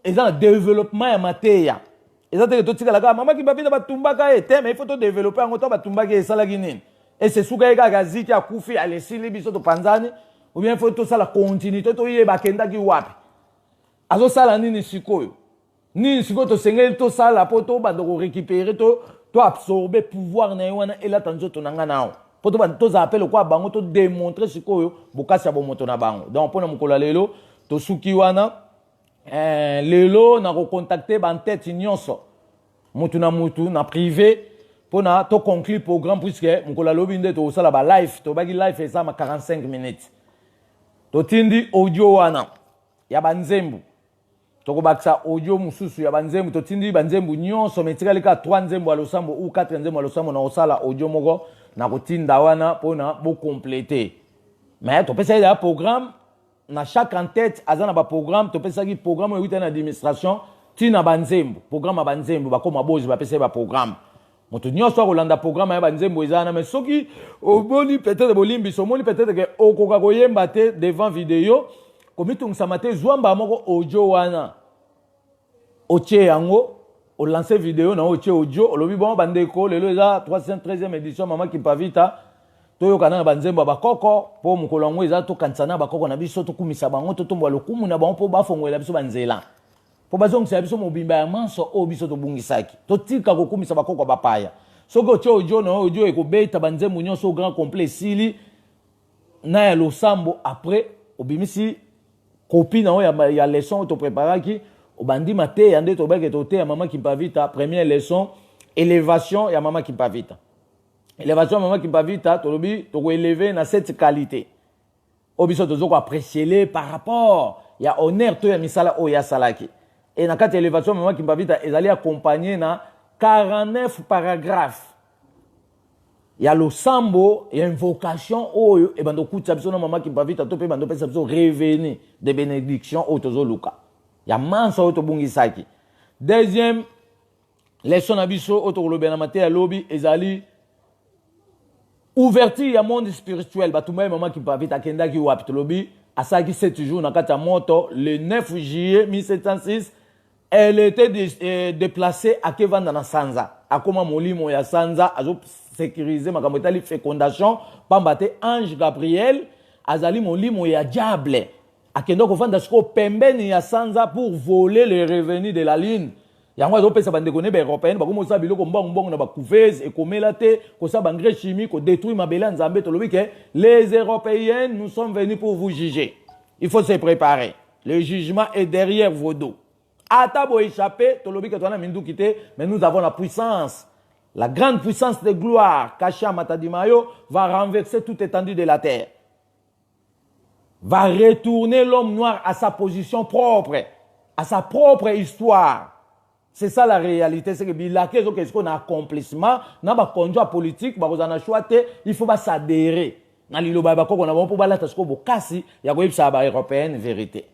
A: eza na développement ya mateya. Eza teke totikala kaka mama Kimpavita batumbaka ye te, mais il faut todévelopper yango. To batumbaki, esalaki nini? Ese suka ye kaka aziki, akufi, alesili biso, topanzani? Ou bien faut tosala continuité, toyeba akendaki wapi, azosala nini sikoyo, nini sikoyo tosengeli tosala mpo tobanda korécupérer, toabsorber pouvoir na ye wana elata nzoto na ngai nao, mpo tozala mpe lokola bango, todémontrer sikoyo bokasi ya bomoto na bango. Donc mpona mokolo ya lelo tosuki wana. Lelo nakocontacter bantete nyonso, mutu na mutu na privé, mpona toconclure programme, puisque mokolo alobi nde tokosala balive. Tobaki live ezama 45 minutes. Totindi audio wana ya banzembu, tokobakisa audio mosusu ya banzembu. Totindi banzembu nyonso, mais etikali kaka 3 nzembo ya losambo ou 4 nzembo ya losambo. Na kosala audio moko na kotinda wana mpona bocompléter. Mais topesaki ya programme na chaque en tête aza na baprogramme. Topesaki programme oyo euta na administration ntina banzembo, programme ya banzembo bakoma bozi, bapesaki baprogramme. Moto nyonso akolanda programme ya banzembo eza wana. Mais soki omoni peut-être, bolimbisa, omoni peut-être ke okoka koyemba te devant video, komitungisama te. Zwa mbala moko audio wana, otie yango, olancer video na yo, otie audio, olobi: "Bon bandeko, lelo eza 313e édition mama Kimpavita, toyokana na banzembo ya bakoko, mpo mokolo yango eza tokanisa na bakoko na biso, tokumisa bango, totombola lokumu na bango mpo bafongolela biso banzela." Mpo bazongisela biso mobimba ya manso oyo biso tobungisaki. Totika kokumisa bakoko ya bapaya. Soki otie audio na yo, audio ekobeta banzembo nyonso grand complet esili na ya losambo, après obimisi copie na yo ya leçon oyo topreparaki, obandi mateya nde tobaki toteya Mama Kimpavita. Première leçon, élévation ya Mama Kimpavita. Élévation ya Mama Kimpavita, tolobi tokoélever na cette qualité oyo biso tozo koapprécier par rapport ya honneur to ya misala oyo asalaki. E na kati ya élévation ya Mama Kimpavita ezali accompagné na 49 paragraphe ya losambo ya invocation oyo ebanda okutisa biso na Mama Kimpavita, to mpe ebanda opesa biso revenu de bénédiction oyo tozoluka ya manso oyo tobungisaki. Deuxième leçon na biso oyo tokolobela na mateya lobi ezali ouverture ya monde spirituel. Batumba ye Mama Kimpavita akendaki wapi? Tolobi asalaki 7 jours na kati ya moto. Le 9 juillet 1706, elle était déplacée, akevanda na sanza, akóma molimo ya sanza, azosécuriser makambo etali fécondation, pamba te ange Gabriel azali molimo ya diable, akende kovanda sikoyo pembeni ya sanza pour voler le revenu de la lune. Yango azopesa bandeko ne baeuropéenne bakomi kosala biloko mbongo mbongo na bacouveuse, ekomela te, kosala baengrais chimique, kodétruire mabele ya Nzambe. Tolobi ke les Européennes, nous sommes venus pour vous juger, il faut se préparer, le jugement est derrière vos dos. Ata boéchappé, tolobi ke toza na minduki te, mais nous avons la puissance, la grande puissance de gloire cachée à Matadimayo va renverser toute étendue de la terre, va retourner l'homme noir à sa position propre, à sa propre histoire. C'est ça la réalité, c'est que bilaka ezokende sikoyo na accomplissement na bakonjo ya politique. Bakozala na choix te, il faut baadhérer na liloba ya bakoko na bango mpo balata sikoyo bokasi ya koyebisa baeuropéenne vérité.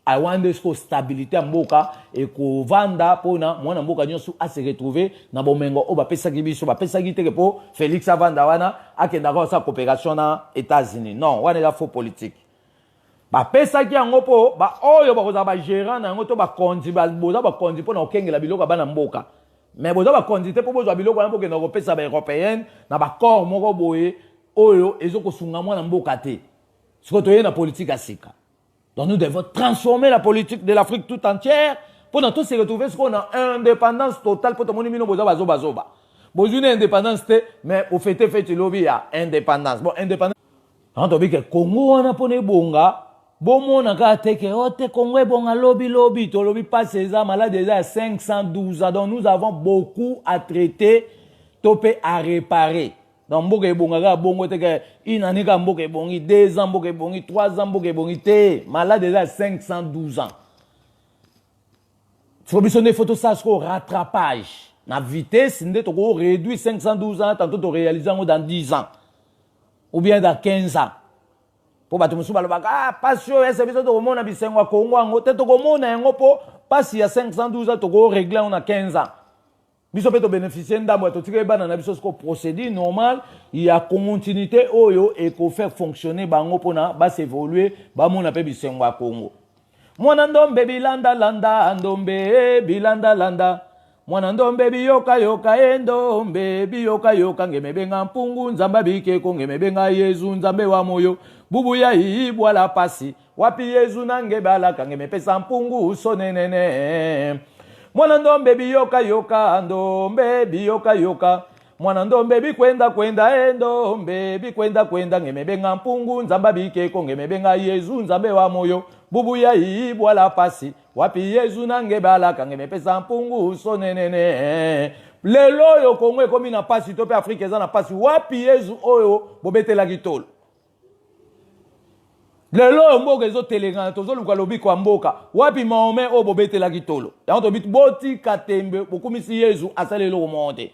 A: Awa nde sikoyo stabilité ya mboka ekovanda mpona mwana mboka nyonso ase retrouver na bomengo oyo bapesaki biso. Bapesaki teke mpo Félix avanda wana, akendaka kosala coopération na États-Unis. Non, wana eza faux politique. Bapesaki yango mpo baoyo bakozala bagérant na yango to bakonzi. Boza bakonzi mpo na kokengela biloko ya bana mboka, mais boza bakonzi te mpo bozwa biloko wana bokenda kopesa baeuropéenne na baaccord moko boye oyo ezokosunga mwana mboka te. Sikoyo toye na politique ya sika. Donc nous devons transformer la politique de l'Afrique tout entière mpo na to se retrouver sikoyo na indépendance totale, mpo tomoni bino boza bazobazoba, bozwi na indépendance te, mais ofêter fête lobi ya indépendance. Bon, indépendance yango tobi ke Kongo wana mpona ebonga, bomona kaka te ke o te Kongo ebonga lobi lobi. Tolobi mpasi eza malade, eza ya 512 ans, donc nous avons beaucoup à traiter to mpe à réparer. Donc mboka ebonga kaka bongo te ke une année kaka mboka ebongi, 2 ans mboka ebongi, 3 ans mboka ebongi te. Malade eza ya 512 ans. Faut biso nde faut tosala sikoyo rattrapage na vitesse nde toko réduire 512 ans, tantôt toréalise yango dans 10 ans ou bien dans 15 ans. Mpo bato mosusu balobaka: "Ah, pasi oyo ese biso tokomona bisengo ya Kongo yango te." Tokomona yango mpo pasi ya 512 ans tokorégler yango na 15 ans, biso mpe tobénéficie ndambo ya totikali bana na biso. Siko procédure normale ya continuité oyo ekofaire fonctionner bango mpona basévolue, bamona mpe bisengo ya Kongo. Mwana ndombe bilandalanda, ndombe bilandalanda, mwana ndombe biyokayoka, ye ndombe biyokayoka, ngeme benga mpungu Nzambe abikeko, ngeme benga Yezu Nzambe wa moyo, bubu ya ibwala pasi wapi Yezu nange balaka, ngeme pesa mpungu sonenene. Mwana ndombe biyokayoka, ndombe biyokayoka, mwana ndombe bikwenda kwenda, e ndombe bikwenda kwenda, ngeme benga mpungu Nzambe abikeko, ngeme benga Yezu Nzambe wa moyo, bubu ya ibwala pasi wapi Yezu nange balaka, ngeme pesa mpungu sonenene. Lelo oyo Kongo ekomi na pasi to mpe Afrika eza na pasi, wapi Yezu oyo bobetelaki tolo? Lelo oyo mboka ezotelengana, tozoluka lobiko ya mboka, wapi Mahomet oyo bobetelaki tolo? Yango tobi botika tembe. Bokumisi Yezu, asali eloko moko te.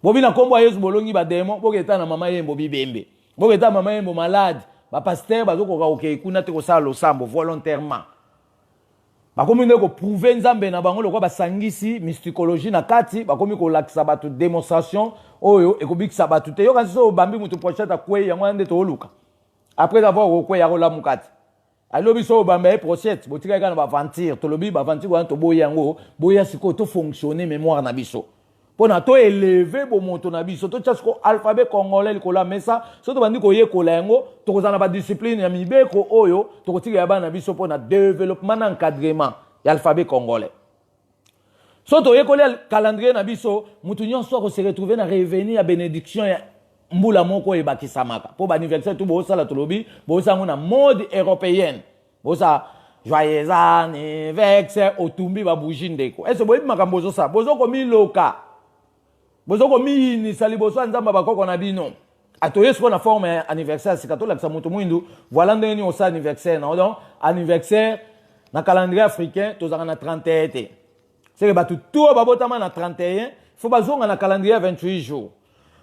A: Bobi na nkombo ya Yezu bolongi badémon, boketa na Mama Yembo bibembe, boketa Mama Yembo malade. Bapasteur bazokoka kokei kuna te kosala losambo volontairement. Bakomi nde koprouver Nzambe na bango lokola basangisi mysticologie na kati, bakomi kolakisa bato démonstration oyo ekobikisa bato te. Yoka nsi obambi moto prochette, akwei. Yango wana nde tooluka. Après avoir kokweya, kolamuka te. Alobi so obamba ye prochette, botikali kaka na baventure. Tolobi baventure wana toboyi yango. Boya sikoyo tofonctionne mémoire na biso mpo na toélever bomoto na biso. Totya sikoyo alphabet congolais likolo ya mesa. So tobandi koyekola yango, tokozala na badiscipline ya mibeko oyo tokotikela bana na biso mpo na développement na encadrement ya alphabet congolais. So toyekoli calendrier na biso, moto nyonso ako se retrouver na revenu ya benediction ya mbula moko ebakisamaka. Mpo baanniversaire tu bosala, tolobi bosala yango na mode européenne, bosala joyeux anniversaire, otumbi babougie. Ndeko, ese boyebi makambo ozosala? Bozokomiloka, bozokomiyinisa liboso ya Nzambe bakoko na bino. Atoye sikoyo na forme ya anniversaire sika, tolakisa moto mwindu, voilà ndenge nini osala anniversaire na. Donc anniversaire na calendrier africain, tozalaka na 31 te. Seke bato tu oyo babotama na 31, faut bazonga na calendrier ya 28 jours.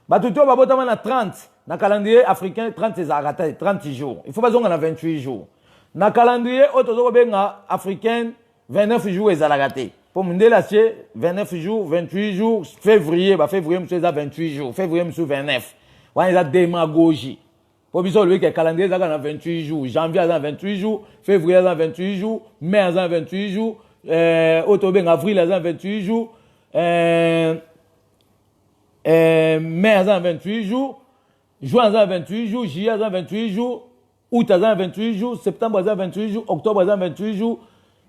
A: Bato tu oyo babotama na 30, na calendrier africain 30 ezalaka te, 30 jours, il faut bazonga na 28 jours. Na calendrier oyo toza kobenga africaine, 29 jours ezalaka te, mpo mondele atie 29 jours, 28 jours. Février, bafévrier mosusu eza 28 jours, février mosusu 29. Wana eza démagogie, mpo biso olobi ke calendrier ezalaka na 28 jours. Janvier aza na 28 jours, février aza na 28 jours, mai aza na 28 jours, oyo tobenga avril aza na 28 jours, mai aza na 28 jours, juin aza na 28 jours, juillet aza na 28 jours, août aza na 28 jours, septembre aza na 28 jours, octobre aza na 28 jours,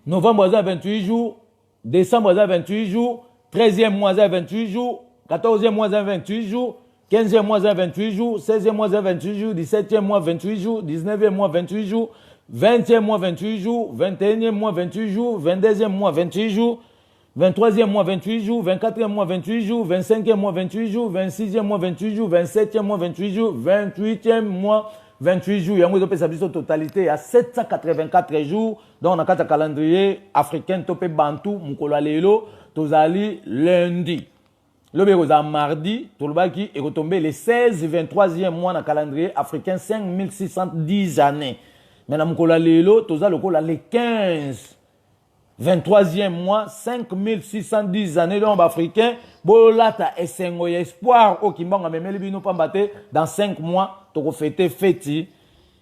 A: novembre aza na 28 jours, décembre aza na 28 jours, 13e mois aza na 28 jours, 14e mois aza na 28 jours, 15e mois aza 28 jours, 16e mois aza 28 jours, 17e mois 28 jours, 19e mois 28 jours, 20e mois 28 jours, 21e mois 28 jours, 22e mois 28 jours, 23e mois 28 jours, 24e mois 28 jours, 25e mois 28 jours, 26e mois 28 jours, 27e mois 28 jours, 28e mois 28 jours. Yango ezopesa biso totalité ya 784 jours. Donc na kati ya calendrier africain to mpe bantu, mokolo ya lelo tozali lundi, lobi ekozala mardi. Tolobaki ekotombe le 16 23e mois na calendrier africain, 5610 années. Mais na mokolo ya lelo toza lokola le 15 23e mois, 5610 années. Donc baafricain, bolata esengo ya espoir oyo Kimbangu amemeli bino, pamba te dans 5 mois tokofêter feti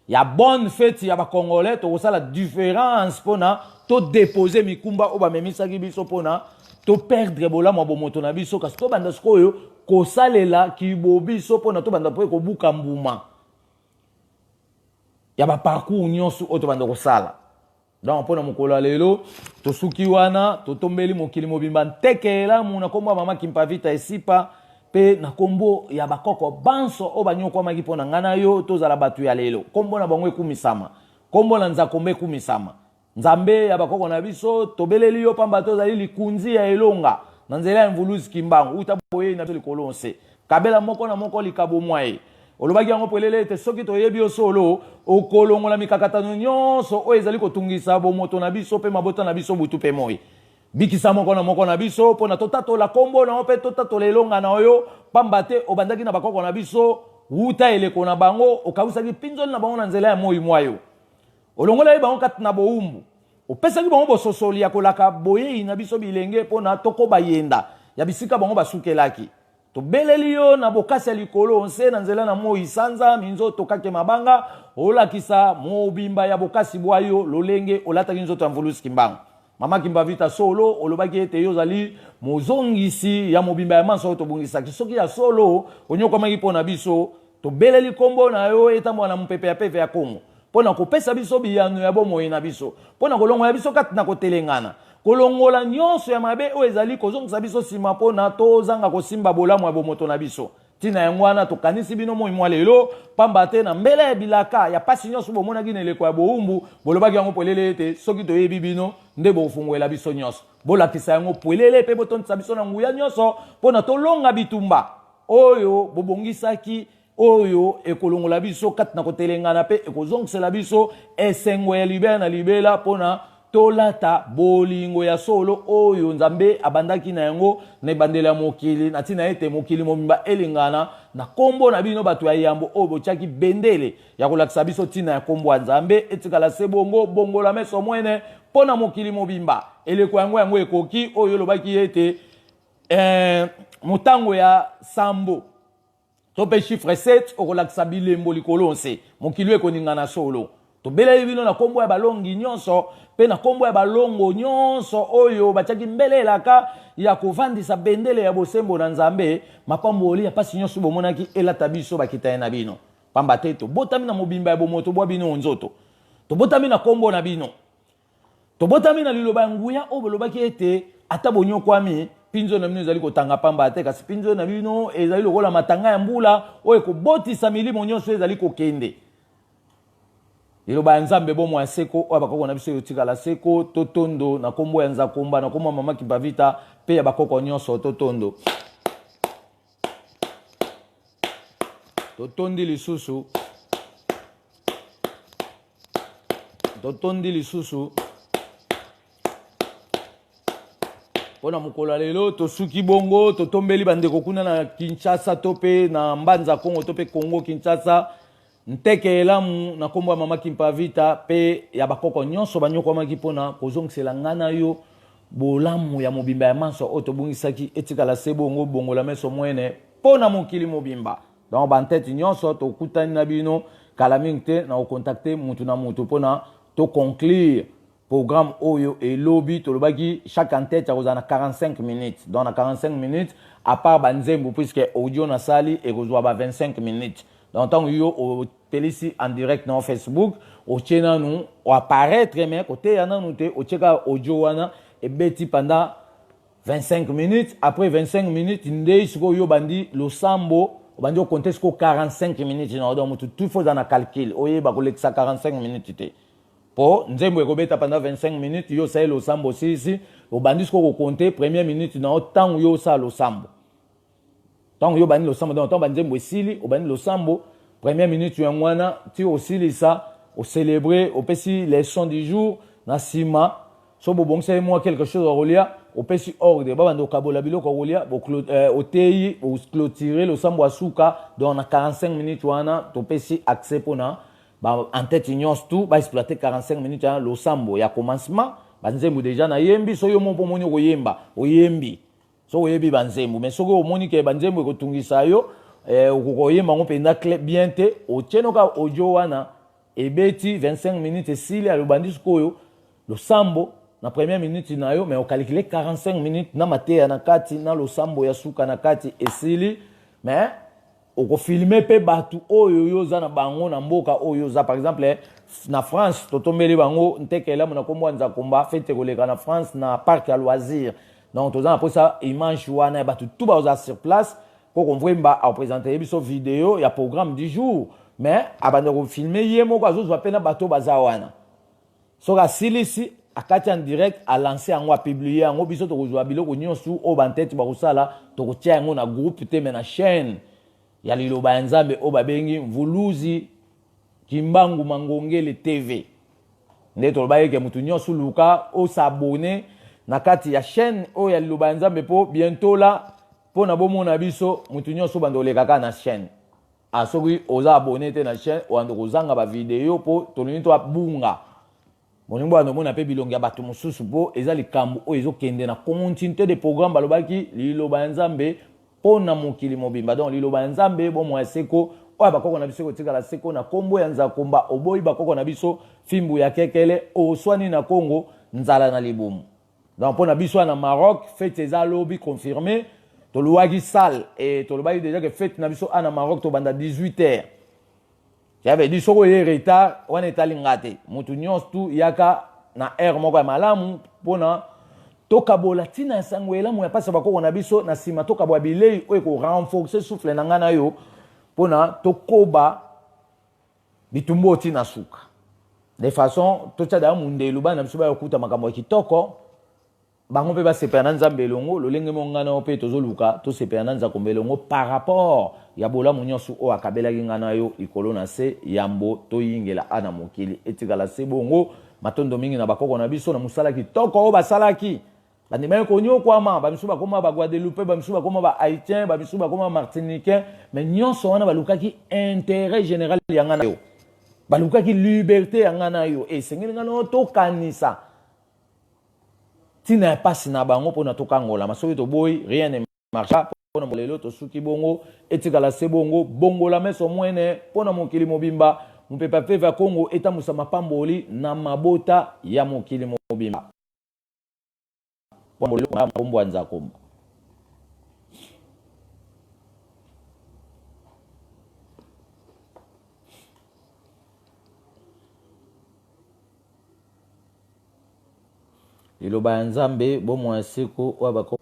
A: ya bonne fête ya bacongolais. Tokosala différence mpona todépose mikumba oyo bamemisaki biso mpona toperdre bolamu ya bomoto na biso, kasi tobanda sikoyo kosalela kibo biso mpona tobanda mpo kobuka mbuma ya baparcours nyonso oyo tobanda kosala. Donc mpona mokolo ya lelo tosuki wana. Totombeli mokili mobimba nteke elamu na nkombo ya Mama Kimpavita Esipa mpe na nkombo ya bakoko banso oyo banyokwamaki mpo na ngai na yo tozala bato ya lelo. Nkombo na bango ekumisama, nkombo na Nzakomba ekumisama. Nzambe ya bakoko na biso, tobeleli yo, pamba te ozali likunzi ya elonga na nzela ya Mvuluzi Kimbangu. Uta boyei na biso likolo nse, kabela moko na moko likabo mwa ye. Olobaki yango polele ete soki toyebi yo solo, okolongola mikakatano nyonso oyo ezali kotungisa bomoto na biso mpe mabota na biso butu mpe moi. Bikisa moko na moko na biso mpo na totatola nkombo na yo mpe totatola elonga na yo, pamba te obandaki na bakoko na biso wuta eleko na bango, okawisaki mpinzoli na bango na nzela ya moi mwa yo, olongolaki bango kati na bowumbu, opesaki bango bososoli ya kolaka boyei na biso bilenge mpo na tokoba yenda ya bisika bango basukelaki. Tobeleli yo na bokasi ya likolo nse na nzela na moi, sanza, minzoto, kake, mabanga, olakisa mobimba ya bokasi bwa yo lolenge olataki nzoto ya Mvuluzi Kimbangu. Mama Kimbavita, solo olobaki ete yo ozali mozongisi ya mobimba ya manso oyo tobungisaki. Soki ya solo onyokwamaki mpo na biso, tobeleli nkombo na yo etambola na mopepe ya peve ya Kongo mpo na kopesa biso biyano ya bomoi na biso, mpo na kolongola biso kati na kotelengana, kolongola nyonso ya mabe oyo ezali kozongisa biso nsima mpo na tozanga kosimba bolamu ya bomoto na biso. Ntina yango wana tokanisi bino moi mwa lelo, pamba te na mbela ya bilaka ya pasi nyonso bomonaki na eleko ya bowumbu, bolobaki yango polele ete soki toyebi bino nde bokofungwela biso nyonso. Bolakisa yango polele mpe botondisa biso na nguya nyonso mpo na tolonga bitumba oyo bobongisaki, oyo ekolongola biso kati na kotelengana mpe ekozongisela biso esengo ya libela na libela, mpona tolata bolingo ya solo oyo Nzambe abandaki na yango na ebandeli ya mokili, na ntina ete mokili mobimba elingana na nkombo na bino, bato ya yambo oyo botiaki bendele ya kolakisa biso ntina ya nkombo ya Nzambe. Etikala se bongo. Bongola meso mwene mpo na mokili mobimba. Eleko yango ekoki oyo olobaki ete motango ya sambo to mpe chiffre 7 okolakisa bilembo likolo nse, mokili ekoningana solo. Tobeleli bino na nkombo ya balongi nyonso mpe na nkombo ya balongo nyonso oyo batiaki mbele elaka ya kovandisa bendele ya bosembo na Nzambe. Mapamboli ya mpasi nyonso bomonaki elata biso bakitani na bino, pamba te tobotami na mobimba ya bomoto bwa bino nzoto, tobotami na nkombo na bino, tobotami na liloba ya nguya oyo bolobaki ete ata bonyokwami, mpinzo na bino ezali kotanga pamba te, kasi mpinzo na bino ezali lokola matanga ya mbula oyo ekobotisa milimo nyonso ezali kokende. Liloba ya Nzambe, bomoi ya seko oyo bakoko na biso eyotikala seko. Totondo na kombo ya Nzakomba, na kombo ya Mama Kimpavita mpe ya bakoko nyonso. Totondo, totondi lisusu, totondi lisusu mpo na mokolo ya lelo. Tosuki bongo, totombeli bandeko kuna na Kinshasa to mpe na Mbanza Kongo to mpe Kongo Kinshasa nteke elamu na nkombo ya Mama Kimpavita mpe ya bakoko nyonso banyokwamaki mpona kozongisela ngai na yo bolamu ya mobimba ya manso oyo tobungisaki. Etikala se bongo, bongola meso mwene mpo na mokili mobimba. Donc bantete nyonso, tokutani na bino kala mingi te na kocontacter mutu na mutu mpona toconclure programme oyo. Elobi tolobaki chaque en-tête akozala na 45 minutes. Donc na 45 minutes, à part banzembo, puisque audio nasali ekozwa ba 25 minutes. Donc ntango yo opelisi en direct na Facebook, otie nanu oapparaître, mais koteya nanu te, otie kaka audio wana, ebeti pendant 25 minutes. Après 25 minutes nde sikoyo yo obandi losambo, obandi ocompter sikoyo 45 minutes na. Donc motu tout faut ozala na calcul, oyeba kolekisa 45 minutes te, mpo nzembo ekobeta pendant 25 minutes. Yo osali losambo, osilisi, obandi sikoyo kocompter première minute na yo ntango yo osala losambo, ntango yo obandi losambo. Donc ntango banzembo esili, obandi losambo, première minute yango wana ti osilisa, océlébrer, opesi leçon du jour. Na nsima, so bobongisaki mwa quelque chose ya kolia, opesi ordre babanda kokabola biloko ya kolia, oteyi, oclôturer losambo ya suka. Donc na 45 minutes wana, topesi accès mpona baentête nyonso tu baexploiter 45 minutes ya losambo ya commencement. Banzembo déjà nayembi. So yo moko omoni okoyemba, oyembi soki oyebi banzembo. Mais soki omoni ke banzembo ekotungisa yo, okokoyemba yango mpenza bien te, otie noka audio wana, ebeti 25 minutes, esili, alobandi sikoyo losambo na première minute na yo. Mais ocalculer 45 minutes na mateya na kati, na losambo ya suka na kati, esili. Mais okofilmer mpe bato oyo yo oza na bango na mboka oyo oza, par exemple na France. Totombeli bango nteke elamu na nkombo ya Nzakomba. Fête koleka na France na parc ya loisir. Donc toza na mposa image wana ya bato tu baoza sur place. Koko Mvwemba akoprésenter ye biso video ya programme du jour, mais abanda kofilmer ye moko, azozwa mpe na bato baza wana. Soki asilisi, akati en direct, alancer yango, apublier yango. Biso tokozwa biloko nyonso oyo bantete bakosala, tokotia yango na groupe te, mais na chaîne ya Liloba ya Nzambe oyo babengi Mvuluzi Kimbangu Mangongele TV. Nde toloba eke motu nyonso luka os'abonner na kati ya chaîne oyo ya Liloba ya Nzambe, mpo bientôt la mpo na bomona biso, motu nyonso banda oleka kaka na chaîne. Ah, soki oza abonné te na chaîne, obanda kozanga bavideo, mpo tolingi to abunga molingi bwana omona mpe bilongi ya bato mosusu, mpo eza likambo oyo ezokende na continuité de programme. Balobaki Liloba ya Nzambe mpo na mokili mobimba. Donc Liloba ya Nzambe, bomoi ya seko oyo bakoko na biso ekotikala seko na nkombo ya Nzakomba. Oboyi bakoko na biso, fimbu ya kekele, oswani na Kongo, nzala na libumu. Donc mpo na biso na Maroc, fête eza lobi, confirmé. Toluwaki salle e tolobaki déjà ke fête na biso a na Maroc tobanda 18 heures. Ça veut dire soki oye retard, wana etali nga te. Motu nyonso tu yaka na heure moko ya malamu mpona tokabola ntina ya sango elamu ya mpasi ya bakoko na biso. Na nsima tokabola bilei oyo ekorenforcer souffle na ngai na yo mpona tokoba bitumbu oyo ntina suka, de façon totia daya mundelu, bana na biso bayokuta makambo ya kitoko, bango mpe basepela na Nzambe elongo, lolenge mo ngai na yo mpe tozoluka tosepela na Nzakomba elongo par rapport ya bolamu nyonso oyo akabelaki ngai na yo likolo na se yambo toyingela a na mokili. Etikala se bongo. Matondo mingi na bakoko na biso na mosala kitoko oyo basalaki. Bandimaki konyokwama, bamisusu bakóma Baguadeloupe, bamisusu bakóma Bahaïtien, bamisusu bakóma Martiniquais, mais nyonso wana balukaki intérêt général ya ngai na yo, balukaki liberté ya ngai na yo. Esengeli ngai na yo tokanisa ntina ya pasi na bango mpona tokangolama. Soki toboyi, rien ne marche. Mpona lelo tosuki bongo, etikala se bongo, bongola meso mwene mpona mokili mobimba, mopepe feve ya Kongo etambusa mapamboli na mabota ya mokili mobimba. Nkombo ya Nzakomba. Liloba ya Nzambe, bomoi ya seko oyo bakoko.